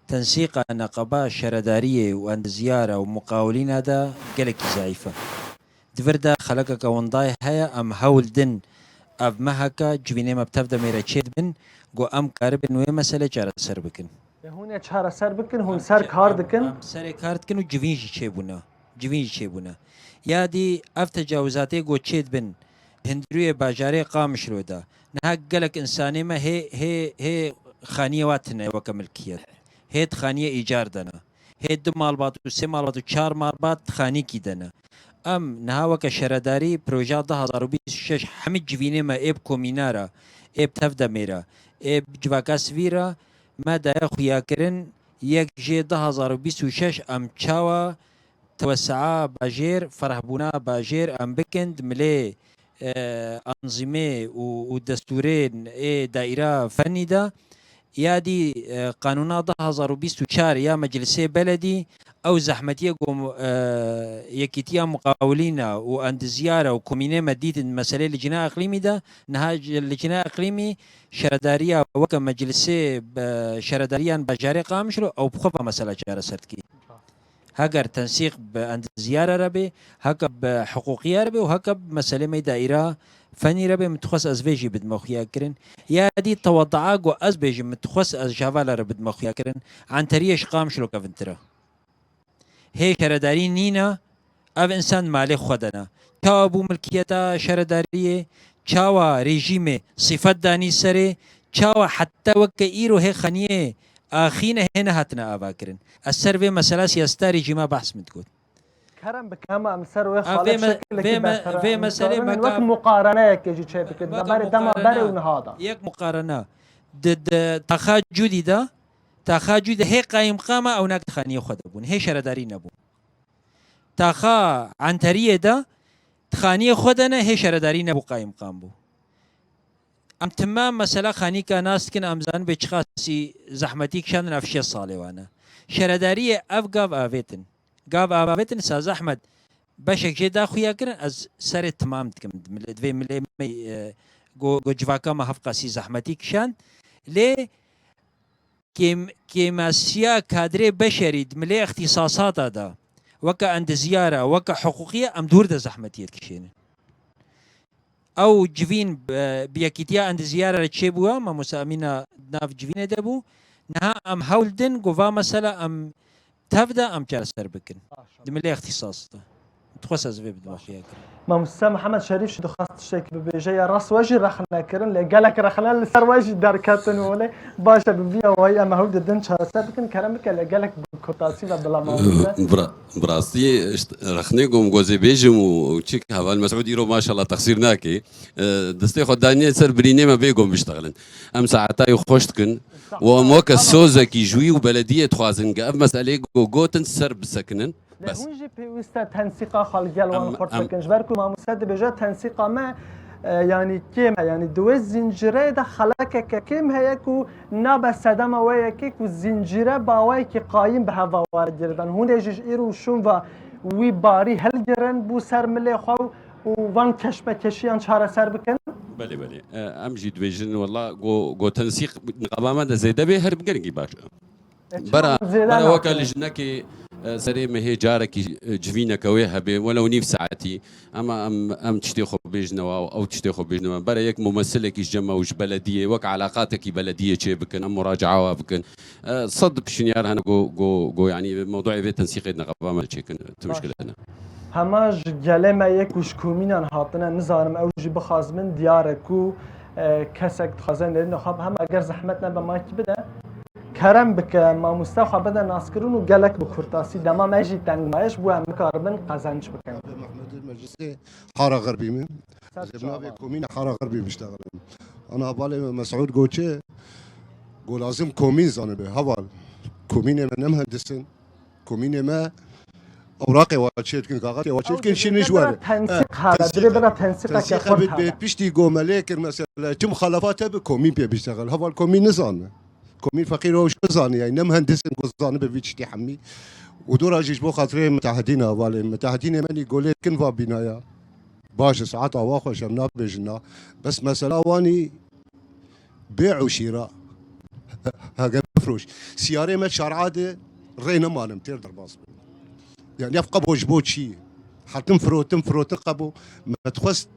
tensîqa neqeba şaredariyê û endiziyara û muqawilîna de gelekî zayîf e. Di vir de xelekeke windayê heye, em hewl din ev meheke civînê me bi tev de mêre çêdibin, ku em karibin wê mesele çareser bikin. Hûn ê çareser bikin, hûn ser kar dikin. Em serê kar dikin û civîn jî çêbûne. Civîn jî çêbûne. Ya dî ev tecawizatê ku çêdibin, hundirûyê bajarê Qamişlo de. Niha gelek insanê me hê, hê, hê xaniyê wa tine weke milkiyet. Hê di xaniyê îcar de ne. Hê du malbat û sê malbat û çar malbat di xanîkî de ne. Em niha weke şaredarî projeya du hazar û bîst û şeş hemî civînê me ê bi komîna re, ê bi tev de mêre, ê bi civaka sivîl re me daye xuyakirin, yek jê du hazar û bîst û şeş em çawa tewesea bajêr, ferehbûna bajêr em bikin di milê, e, anzîmê û, û destûrên ê daîra fenî de. Ya dî, e, qanûna du hazar û bîst û çar ya Meclisê Beledî, ew zehmetiyê ku, e, Yekîtiya Muqawilîna û Endizyara û Komînê me dîtin meselê Licna Eqlîmî de, niha ji Licna Eqlîmî şaredariya weke Meclisê, e, şaredariyan bajarê Qamişlo, ew bi xwe va mesela çareser dikî. Heger tensîq bi endizyara re bê, heke bi hiqûqiya re bê û heke bi meselê me daîra fenî re bê, min dixwest ez vê jî bidime xuyakirin. Ya dî tewedaa ku ez bêjim, min dixwest ez ji hevala re bidime xuyakirin. Enteriyê ji Qamişlo kevintir e. Hê şaredarî nîne, ev însan malê xwe de ne. Çawa bû milkiyeta şaredariyê, çawa rejîmê sifet danî serê, çawa heta weke îro hê xaniyê axîne hê nehatine avakirin. Ez ser vê mesela siyaseta rejîma behs min digot. Kerem bike, hema em ser wê xalet şekilekî bertaraf. Vê meselê me wek muqareneyekê jî çê bikin. Debarê dema berê û niha de. Yek muqarene. Di, di taxa Cûdî de, taxa Cûdî de hê qayîmqama ewnak di xaniyê xwe de bûn. Hê şaredarî nebû. Taxa Enteriyê de di xaniyê xwe de ne, hê şaredarî nebû, qayîmqam bû. Em timam mesela xanîka nas dikin, em zanin bê çiqasî zehmetî kişandin, ev şêst salê wan e. Şaredariyê ev gav avêtin. Gav avêtin, sa zehmet beşek jê da xuya kirin, ez serê timam dikim. Milê, divê milê me, e, go, go civaka me hevqasî zehmetî kişand. Lê kêm-, kêmasiya kadrê beşerî di milê îxtîsasata de, weke endizyara, weke hiqûqî ye, em dûr de zehmetiyê dikişênin. Ew civîn, e, bi yekîtiya endizyara re çêbûye, Mamoste Emîna di nav civînê de bû. Niha em hewl din ku va mesela em tev de em çareser bikin. Di milê îxtîsas de. Dixwest ez vê bidime xuya kirin. Mamoste Mihemed Şerîf jî dixwest tiştekî bibêje, ya rast we jî rexne kirin, lê gelek rexne li ser we jî derketin û lê baş e, bi vî awayî em hewl didin çareser bikin, kerem bike lê gelek bi kurtasî ve bila mamoste. Bi ra-, bi rastî, işte, rexnê ku em gozê bêjim û çik heval Mesûd îro maşallah texsîr nake. E, destê xwe daniye ser birînê me bê ku em biştexilin. Em saetayê xweş dikin û em weke sozekî ji wî û belediyê dixwazin ku ev meseleyê ku gotin ser bisekinin. Lê bes. Hûn jî pêwîst e tensîqa xwe li gel wan Em, xurt em bikin. Ji ber ku mamoste dibêje tensîqa me, e, yanî kêm e. Yanî di wê zincîreyê de xelekeke kêm heye ku nabe sedema wê yekê ku zincîre bi awayekî qayîm bi heva were girtin. Hûn ê jî ji îro û şûn ve wî barî hilgirin bo ser milê xwe û van keşmekeşiyan çareser bikin? Belê, belê. E, em jî dibêjin, wela go, go tensîq niqaba me de zêde bê, her bi gelekî baş. E, çima Bera, zêde bera weke nakin? Li jinekê, Serê mehê carekî, e, civîneke wê hebe, welew nîv saetî, ema em, em tiştê xwe bêjnewe û ew tiştê xwe bêjnewe. Bere yek mumesilekî ji cem me û ji belediyê, wek eleqatekî belediyê çê bikin, em muracawa bikin. E, sed pişinyar hene go, go, go, yanî mewduê vê tensîqê neqeba me çêkin. Tu Baş. Mişkile hene. Hema ji gelê me yê ku ji komînan hatine, nizanim ew jî bixwazibin, diyar e ku, e, kesek dixwaze nêrîna xwe, hema eger zehmet nebe makî bide, kerem bike, mamoste xwe bide naskirin û gelek bi kurtasî, dema me jî teng maye, ji bo em nikaribin qezenc bikin. Mehmedê meclisê Hara Xerbî min. Ser Ez ê çava. Navê komîna Hara Xerbî biştexelim. Ana balê me Mesûd Goçe, go lazim komîn zanibe. Heval, komînê me ne muhendisin. Komînê me ewraqê wa çê dikin, kaxetê wa çê dikin, şînin ji were. Tensiq hebe, divê bira tensiqeke xurt hebe. Piştî gomelê kir mesela, çi muxalefat hebe, komîn pê biştexel. Heval komîn nizane. Komîn feqîr û şo zane, yani ne muhendisin ku zanibe vî tiştî hemî. Û dora jî ji bo xatirê mitehedîn hevalê, mitehedînê me nî golê dikin va bînaya. Baş e, saeta wa xweş em nabêjin na. Bes mesela wanî bê û şîra. Hege bifroş. Siyarê me şar'a de rê nemanim têr derbas bin. Yani ev qebo ji bo çi? Hatin firotin, firotin qebo. Me dixwest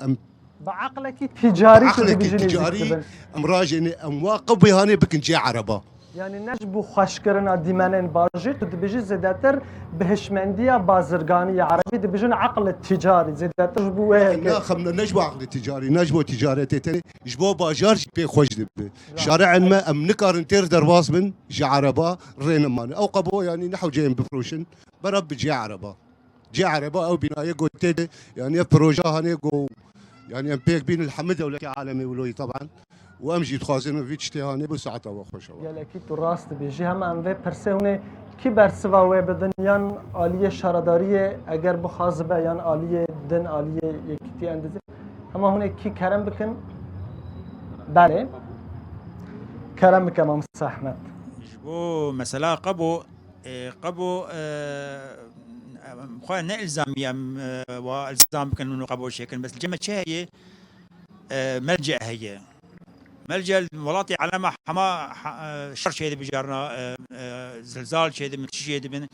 em Bi eqlekî ticarî tu Eqlekî dibêjî ticarî, nêzîk dibin. Em rajêne, em wa qebê hanê bikin cê ereba. Yani ne ji bo xweşkirina dîmenên bajêr, tu dibêjî zêdetir bi hişmendiya bazirganî ya erebî dibêjin eql ticarî, zêdetir ji bo wê yekê. Na, xem ne, ne ji bo eqlê ticarî, ne ji bo ticaretê tenê, ji bo bajar jî pê xweş dibe. Şare'ên me em nikarin têr derbas bin ji ereba, rê nemane. Ew qebo, yani ne hewce em bifroşin, bera bi cê ereba. Cê ereba ew bînayê gotê de, yani ev proje hanê go, yani em pêk bîn li hemî dewletê alemê wilo yî teban. Û em jî dixwazin vî tiştê hanê bi saeta we xweş e. Gelekî tu rast dibêjî. Hema em vê pirsê hûnê kî bersiva wê bidin, yan aliyê şaredariyê eger bixwazibe, yan aliyê din, aliyê yekîtî endizê. Hema hûnê kî kerem bikin. Belê. Kerem bike Mamoste Ehmed. Ji bo mesela qebo, e, qebo, e, xwe ne ilzamî em, e, wa ilzam bikin û qebo çêkin. Bes li cem me çi heye? E, melce heye. Melce li welatê elema hema, ha, e, şer çêdibe carna, e, e, zilzal çêdibin, çi çêdibin.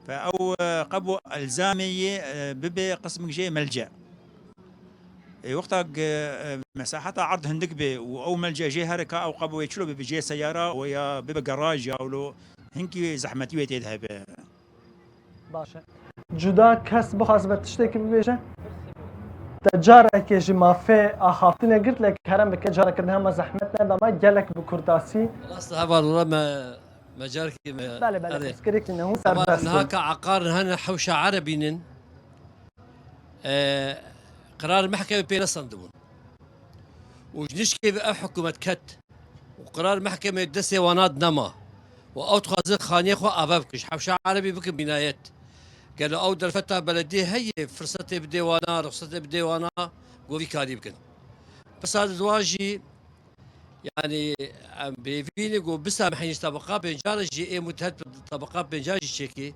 Fe ew, e, qebo ilzamê yê, e, bibe qismik jê melce. Ê wexta ge-, e, mesaheta erd hindik be û ew melce jê here ka ew qebo wê çilo bibe cê seyara û ya bibe garaj ya wilo hinkî zehmetî wê tê de hebe. Baş e. Cuda kes bixwazibe tiştekî bibêje? Te carekê ji mafê axaftinê girt, lê kerem bike careke din hema zehmet nebe me, gelek bi kurtasî. Rast e, heval, wala me, me carekê me. Belê, belê, erê. Pirsgirêkî ne, hûn serbest bin. Niha ka eqar hene hewşa erebînin, e, qerar mehkemê pê nesandibûn. Û ji nişkê ve ev hikûmet ket. Û qerar mehkemê destê wana de nema. Û ew dixwazin xaniyê xwe ava bikin, ji hewşa erebî bikin bînayet. Gelo ew derfeta belediyê heye, firsetê bidê wana, rixsetê bidê wana, ku vî karî bikin. Pirsa di wan jî, yanî em bêvî ne ku bisamehîn ji tebeqa pêncan re jî ê mutehit bi tebeqa pêncan jî çêkê.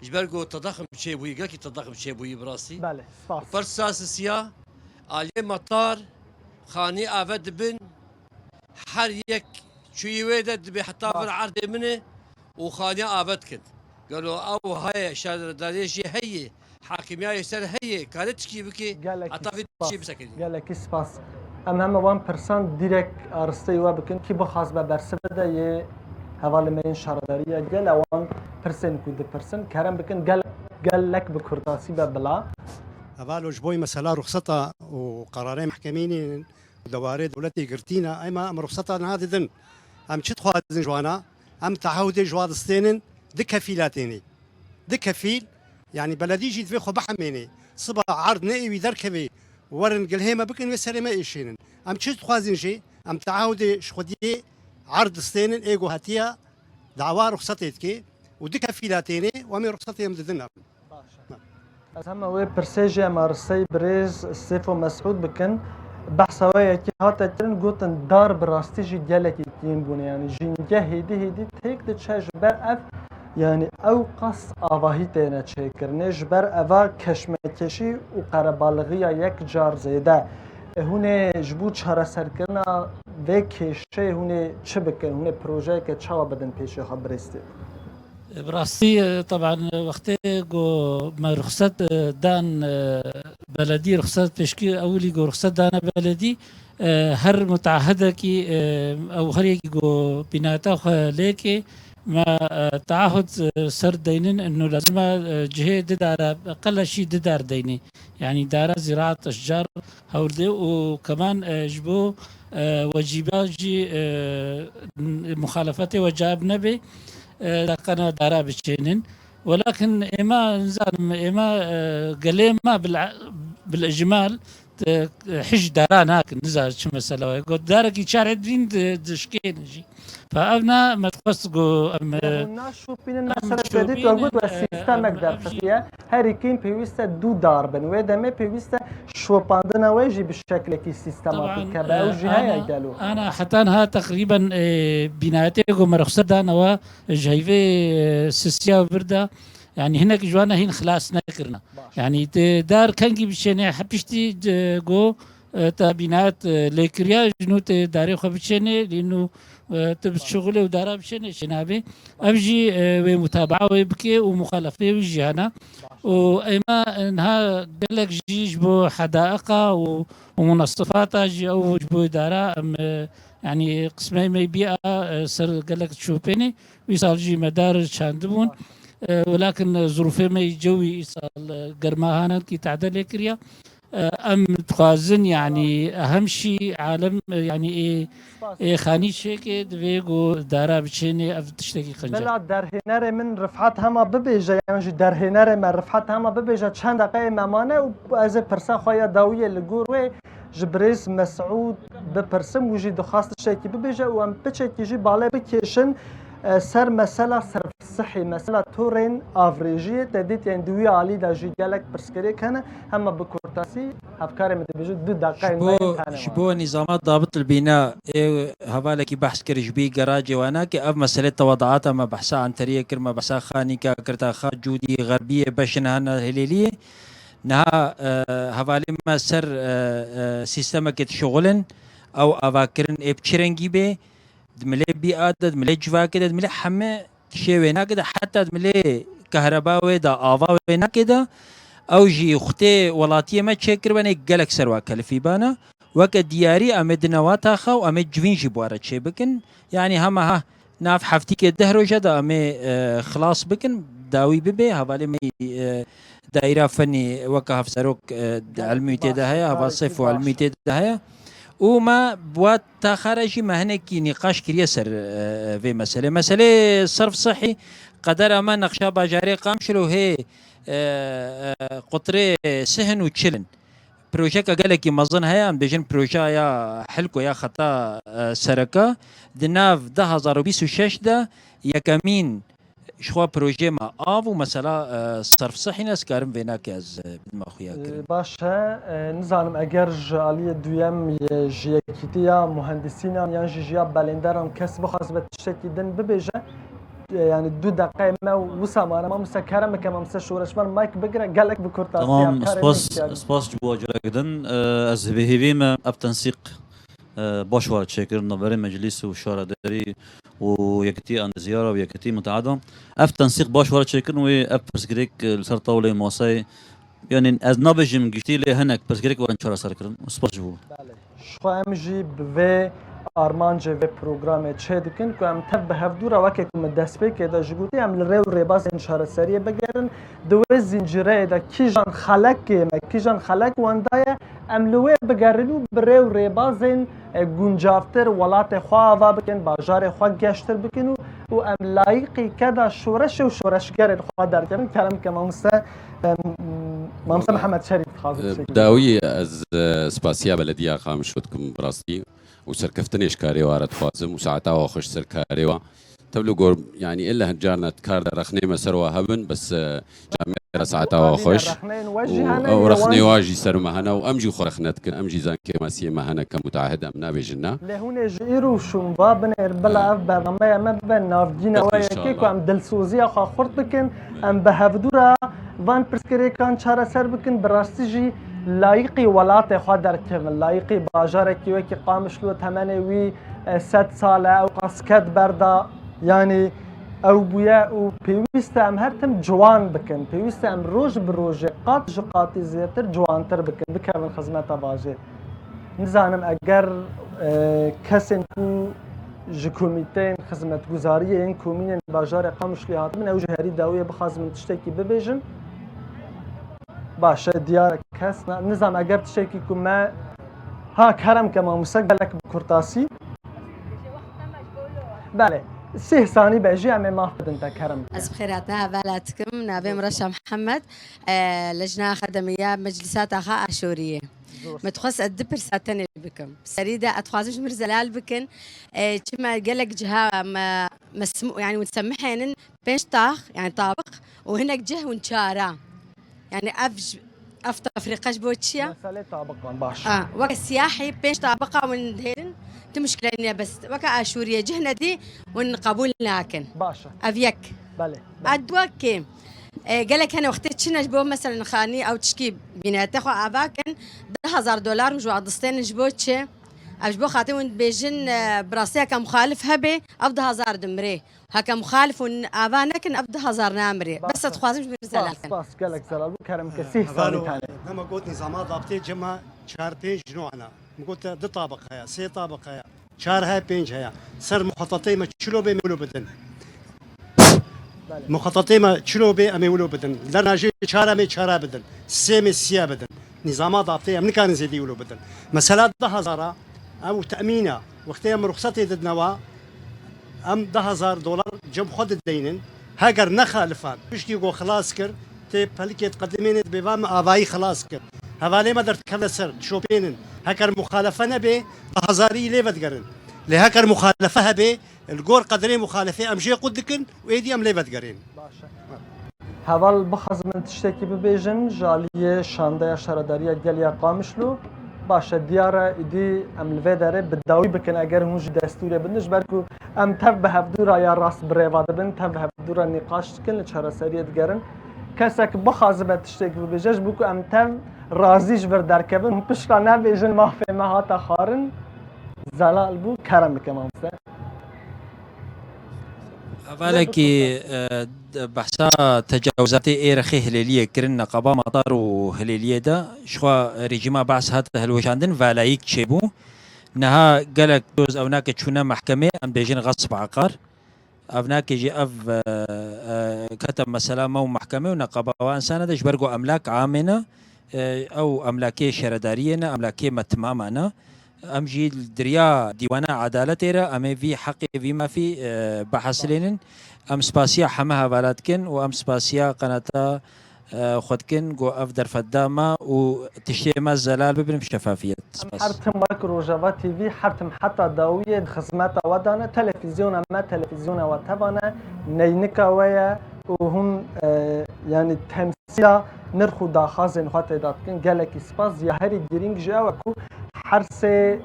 Ji ber ku tedaxim çêbûyî, gelkî tedaxim çêbûyî bi rastî. Belê, spas. Pirsa sisiya, aliyê metar, xanî ave dibin, her yek çûyî wê de dibê heta vir erdê min e û xaniya ave dikin. Gelo ew heye, şaredariyê jê heye, hakimiyayê ser heye, kare tişkî bike, heta vê tişkî bisekinî. Gelekî spas. Em heme wan pirsan dîrek aristeyî we bikin. Kî bixwaz be bersiv bide yê hevalê me yên şaredarî ye. Gele wan pirsên ku dipirsin, kerem bikin gel-, gelek bi kurtasî be bila. Heval, ji bo mesela ruxseta û qerarê mehkemê nînin, dewarê dewletê girtîne, ema em ruxseta niha didin. Em çi dixwazin ji wana? Em tehewdê ji wa distênin, di kefîla tênê. Di kefîl, yanî beledî jî divê xwe bihemênê. Siba erd ne êwî derkevê, werin gilhê me bikin, wê serê me êşênin. Em çi dixwazin jê? Em tehewdê ji xwediyê erd distênin, ê ku hetiya dawa ruxsetê dike û di kefîla tênê, û em ê ruxsetê em didin em. Baş e. Ez hema wê pirsê jî em aristeyî birêz Sêfo Mesûd bikin. Behsa we yekê hate kirin, gotin dar bi rastî jî gelekî kêm bûne. Yanî jînge hêdî hêdî têk diçe ji ber ev, yanî ew qas avahî têne çêkirinê. Ji ber eva keşmekeşî û qerebalixîya yek car zêde. E, hûn ê ji bo çareserkirina vê kêşeyê hûn ê çi bikin? Hûn ê projeyeke çawa bidin pêşê xwe birêz Sêfo? Bi rastî, e, teban, e, wextê ku me ruxset, e, dan, e, beledî, ruxset pêşkî ewilî ku ruxset dane beledî, e, her mutaahidekî, e, ew her yekî ku bînata xwe lêkê, me, e, taahud, e, ser deynin, inu lazim e, e, cihê didare, qeleşî didar deynî. Yani dara ziraat, eşcar, hewldê û keman, e, ji bo, e, wecîba jî, e, muxalefetê wecab nebe, e, daqena dara biçênin. Welakin êma, nizanim, êma, e, gelê me bil, bil icmal, e, hij dara nakin, nizanim çi mesela. Got darekî çar edrîn di, dişkênin jî. Fa ev na me dixwest ku em, e, Hûn naşopînin, em mesela şopînin, te dît we got we e, sîstemek em, ev jî derxisiye. Herî kêm pêwîst e du dar bin. Wê demê pêwîst e şopandina wê jî bi şeklekî sîstematîk Taban, hebe. Ew e, jî heye ana, gelo? Ana heta niha teqrîben, e, bînayetê ku me ruxset dane we ji heyvê, e, sisiya vir de, yani hinek ji wan hîn xilas nekirine. Baş. Yani te dar kengî biçêne, he piştî, e, ku, e, te bînayet, e, lêkiriya, ji nû te darê xwe biçêne, lê nû, e, tu bi şixulê û dara biçêne, çênabê. Ev jî, e, wê mutabaa wê bike û muxalefê wî jî hene. Û êma niha gelek jî ji bo hedaiqa û, û munasifata jî ew ji bo dara em, e, yani qismê me bîya, e, ser gelek şopênê. Wî sal jî me dar çandibûn. E, welakin zirûfê me yî cewî îsal, e, germa hanen kî tehde lê kiriya. E, em dixwazin, yani, hem şî alem, e, yani, ê, ê xanî çêke divê ku dara biçênê, ev tiştekî qenc e. Bila derhênerê min Rifat hema bibêje, yan jî derhênerê me Rifat hema bibêje, çend deqeyê me mane û ez ê pirsa xwe ya dawiyê li gor wê ji birêz Mesûd bipirsim, wî jî dixwest tiştekî bibêje û em piçekî jî balê bikêşin, e, ser mesela serf Sihî, mesela torên avrêjiyê te dît, yên di wî alî de jî gelek pirsgirêk hene, hema bi kurtasî hevkarê min dibêje du deqeyên me yên tane. Ji bo nîzama dabit li bîna ê hevalekî behs kir ji bî geracê wana ke ev mesele tewedaata me behsa Anteriyê kir, me behsa Xanîka kir, ta Xa Cûdî, Xerbiyê, beşin hene Hilêliyê. Niha, e, hevalê me ser, e, e, sîstemekê dişixulin, ew avakirin ê bi çi rengî bê, di milê bîa de, di milê civakê de, di milê heme tişê wênakê de, heta di milê kehreba wê de, ava wênakê de, ew jî xutê welatiyê me çêkiribene gelek ser wa kelifî bana. Weke diyarî em ê di newata xwe û em ê civîn jî bi we re çêbikin. Yanî hema ha nav heftîkê deh roja de em ê, e, xilas bikin, dawî bibe. Hevalê me, e, daîra fenî weke hevserok, e, di Gelek elmî tê de baş, heye, heval kareke Seyf û baş. Elmî tê de heye. Û me bi wa taxa re jî me hinekî nîqaş kiriye ser, e, vê meselê. Meselê serf sihî qedera me nexşa bajarê Qamşlo hê, e, e, qutrê sih in û çil in. Projeka gelekî mezin heye, em dibêjin projeya Hilko ya xeta, e, sereka. Di nav du hazar û bîst û şeş de yekemîn Ji xwe projê me av û mesela, e, serf sihî ne, ez karim vênakê ez, e, bidime xuya kirin. E, baş e, e, nizanim eger ji aliyê duyem yê ji yekîtiya muhendisînan yan jî ji ya belênderan kes bixwazibe tiştekî din bibêje, e, yani du deqeyê me wisa mane. Mamoste kerem bike, mamoste şoreşvan mayk bigire, gelek bi kurtasî Tamam, hevkarê min spas, ihtiyacim. Spas ji bo acelek din. E, ez bi hêvî me ev tensîq e, baş were çêkirin navberê meclîs û şaredarî û yekitî endeziyara û yekitî muteheda. Ev tensîq baş were çêkirin wê ev pirsgirêk, e, li ser tawlê masayê, yanî ez nabêjim giştî lê hinek pirsgirêk werin çareserkirin. Spas ji bo. Belê. Ji xwe em jî bi vê armancê vê programê çê dikin ku em tev bi hevdû re weke ku min destpêkê de jî gotî, em li rê û rêbazên çareseriyê bigerin. Di wê zincîreyê de kîjan xelekê me, kîjan xelek wenda ye, em li wê bigerin û bi rê û rêbazên, e, guncavtir welatê xwe ava bikin, bajarê xwe geştir bikin û, û em layîqî keda şoreşê û şoreşgerên xwe derkevin. Kerem ke mamoste, e, mamoste Mihemed Şerîf dixwazim Bi dawî ez, e, spasiya belediya Qamişlo dikim bi rastî û serkeftinê ji karê wa re dixwazim û saeta wa xweş ser karê wa. Tevlî gor, yanî illa hin carna kar de rexnê me ser wa hebin, bes, e, camêra saeta wa xweş. Rexneyên we jî Û hene, ew yê rexnê wan wa jî ser me hene û em jî xwe rexne dikin, em jî zankê masiyê me hene ke mutahid em nabêjin na. Lê hûn ê ji îro şûn va binêr bila He. ev bernameya me bibe navgîna Çok we yekê ku inşallah. em dilsoziya xwe xurt bikin, em bi hevdû re van pirsgirêkan çareser bikin, bi rastî jî layîqî welatê xwe derkevin, layîqî bajarekî wekî Qamişlo temenê wî e, sed sal e, ew qas ket berda, yanî ew bûye û pêwîst e em her tim ciwan bikin. Pêwîst e em roj bi rojê qat ji qatî zêdetir ciwantir bikin, bikevin xizmeta bajêr. Nizanim eger, e, kesên ku ji komîteyên xizmetguzariyê yên komînên bajarê Qamişlî hatibin, ew ji herî dawiyê bixwazin min tiştekî bibêjin. Baş e, diyar e, kes na-, nizam eger tiştekî ku me, ha, kerem ke mamoste gelek bi kurtasî. Belê, sih sanî be jî em ê maf bidin te, kerem ke. Ez bi xêr hatina hevala dikim. Navê min Reşa Mihemed. E, Lejna Xedemiya Meclîsata Xa Aşûriyê. Zor. Me dixwest ez du pirsa tenê bikim. Serî de ez dixwazim ji mir zelal bikin. E, çima gelek ciha me, me sm-, yani hûn semihênin pênc tax, yani tabiq û hinek cih hûn çara. Yani ev ji, ev tefrîqe ji bo çi ye? Meselê tabiqan, baş. A, weke siyahî pênc tabiqa hûn dihêlin, tu muşkile niye, bes weke aşûriyê cih nedî hûn qebûl nakin. Baş e. Ev yek. Belê, belê. A dua kêm. E, gelek hene wextê çine ji bo, meselen, xanî ew tişkî bînete xwe ava kin, deh hezar dolar û ji wadistênin ji bo çi? Ev ji bo xatir hûn dibêjin, e, bi rastî heke muxalif hebe, ev deh hezar dimirê. Heke muxalif hûn ava nekin, ev deh hezar namirê. Bes ez dixwazim ji min zelal kin. Spas, gelek zelal bû. Kerem ke sih sanî tane. Dema got nîzama dabtê cema çar pênc nû ana. Min got te du tabiq heye, sê tabiq heye, çar heye, pênc heye. Ser muxatatê me çilo bê me wilo bidin. Belê. Muxatatê me çilo bê em ê wilo bidin. Lerna jê çar em ê çara bidin. Sê em ê siya bidin. Nîzama dabtê em nikarin zêdî wilo bidin. Mesela deh hezara ew temîna. Wextê em ruxsatê didnewa, em deh hezar dolar cem xwe dideynin. Heger nexalifan, piştî ku xilas kir, tê pelikê diqedimênê dibê va me avayî xilas kir. Hevalê me derdikevne ser, dişopênin. Heger muxalefe nebe, deh hezarî lê vedigerin. Lê heger muxalefe hebe, li gor qedrê muxalefê em jê qut dikin û êdî em lê vedigerin. Baş e. Heval bixwazim min tiştekî bibêjin, ji aliyê şandeya şaredariya gel ya Qamişlo. Baş e, diyar e, îdî em li vê derê bi dawî bikin, eger hûn jî destûrê bidin, ji ber ku em tev bi hevdû re ya rast bi rêva dibin, tev bi hevdû re nîqaş dikin, li çareseriyê digerin. Kesek bixwazibe tiştekî bibêje, ji bo ku em tev razî ji vir derkevin, hûn piştre nebêjin mafê me hate xwarin. Zelal bû, kerem bike mamoste. Hevalekî, e, d-, behsa tecawizatê ê rexê Hilêliyê kirin, neqaba Matar û Hilêliyê de, jixwe rejîma Behs hate hilweşandin, valayîk çêbû. Niha gelek doz ewnake çûne mehkemê, em bêjin xesb eqar. Ev nake jî ev, e, e, kete mesela me û mehkemê û neqaba wa insane de, ji ber ku emlak amê ne, e, ew emlakê şaredariyê ne, emlakê me timama ne. Em jî li diriya dîwana edaletê re em ê vî heqê, vî mafî, e, bihesilênin. Em spasiya heme hevala dikin û em spasiya qenata, e, xwe dikin ku ev derfet da me û tiştê me zelal bibin bi şefafiyet. Em her tim wek Rojava T V her tim heta dawiyê di xizmeta we de ne. Televîzyona me, televîzyona we teva ne, neynika we ye û hûn, e, yanî temsîla nirx û daxwazên xwe tê de dikin. Gelekî spas. Ya herî girîng jî ew e ku her sê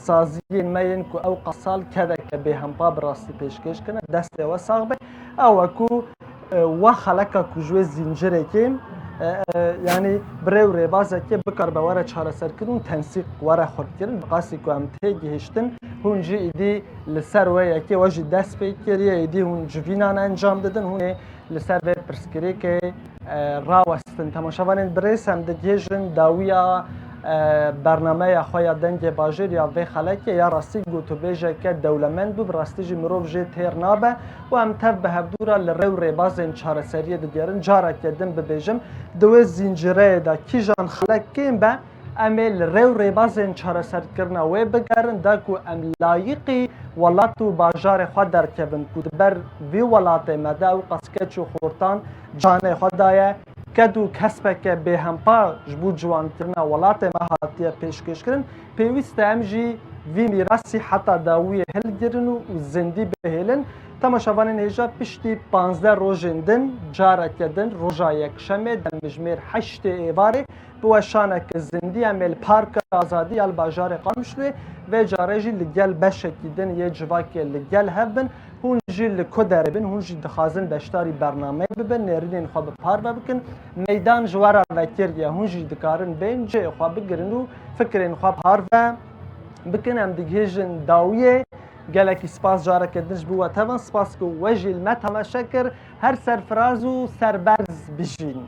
saziyên me yên ku ew qasal keveke bêhempa bi rastî pêşkêş kirine, destê we sax be. Ew e ku, e, we xeleka ku ji wê zîncirêkê, e, e, yanî bi rê û rêbazekê bikaribe were çareserkirin û tensîq were xurtkirin. Bi qasî ku em têgihiştin, hûn jî îdî li ser wê yekê we jî dest pê kiriye, îdî hûn civînan encam didin, hûn ê li ser vê pirsgirêkê, e, rawestin. Temaşevanên birêz, em digihêjin dawiya, e, bernameya xwe ya Dengê Bajêr ya vê xelekê. Ya rastî gotûbêjeke dewlemend bû, bi rastî jî mirov jê têr nabe û em tev bi hevdû re li rê û rêbazên çareseriyê digerin. Careke din bibêjim, di wê zîncireyê de kîjan xelek kêm be, em ê li rê û rêbazên çareserkirina wê bigerin, da ku em layiqî welat û bajarê xwe derkevin, ku di ber vî welatê me de ew qas keç û xortan canê xwe daye, ked û kespeke bêhempa ji bo ciwankirina welatê me hatiye pêşkêşkirin. Pêwîst e em jî vî mîrasî heta dawiyê hilgirin û, û zindî bihêlin. Temaşevanên hêja, piştî panzdeh rojên din, careke din, roja yekşemê, demjimêr heştê êvarê, bi weşaneke zindî em ê li Parka Azadî ya li bajarê Qamişloyê, vê carê jî li gel beşekî din yê civakê li gel hev bin. Hûn jî li ku derê bin, hûn jî dixwazin beşdarî bernameyê bibin, nêrînên xwe bi parve bikin. Meydan ji we re vekirî ye, hûn jî dikarin bên cihê xwe bigirin û fikrên xwe parve bikin. Em digihêjin dawiyê. Gelekî spas careke din ji bo we tevin, spas ku we jî li me temaşe kir. Her serfiraz û serberz bijîn.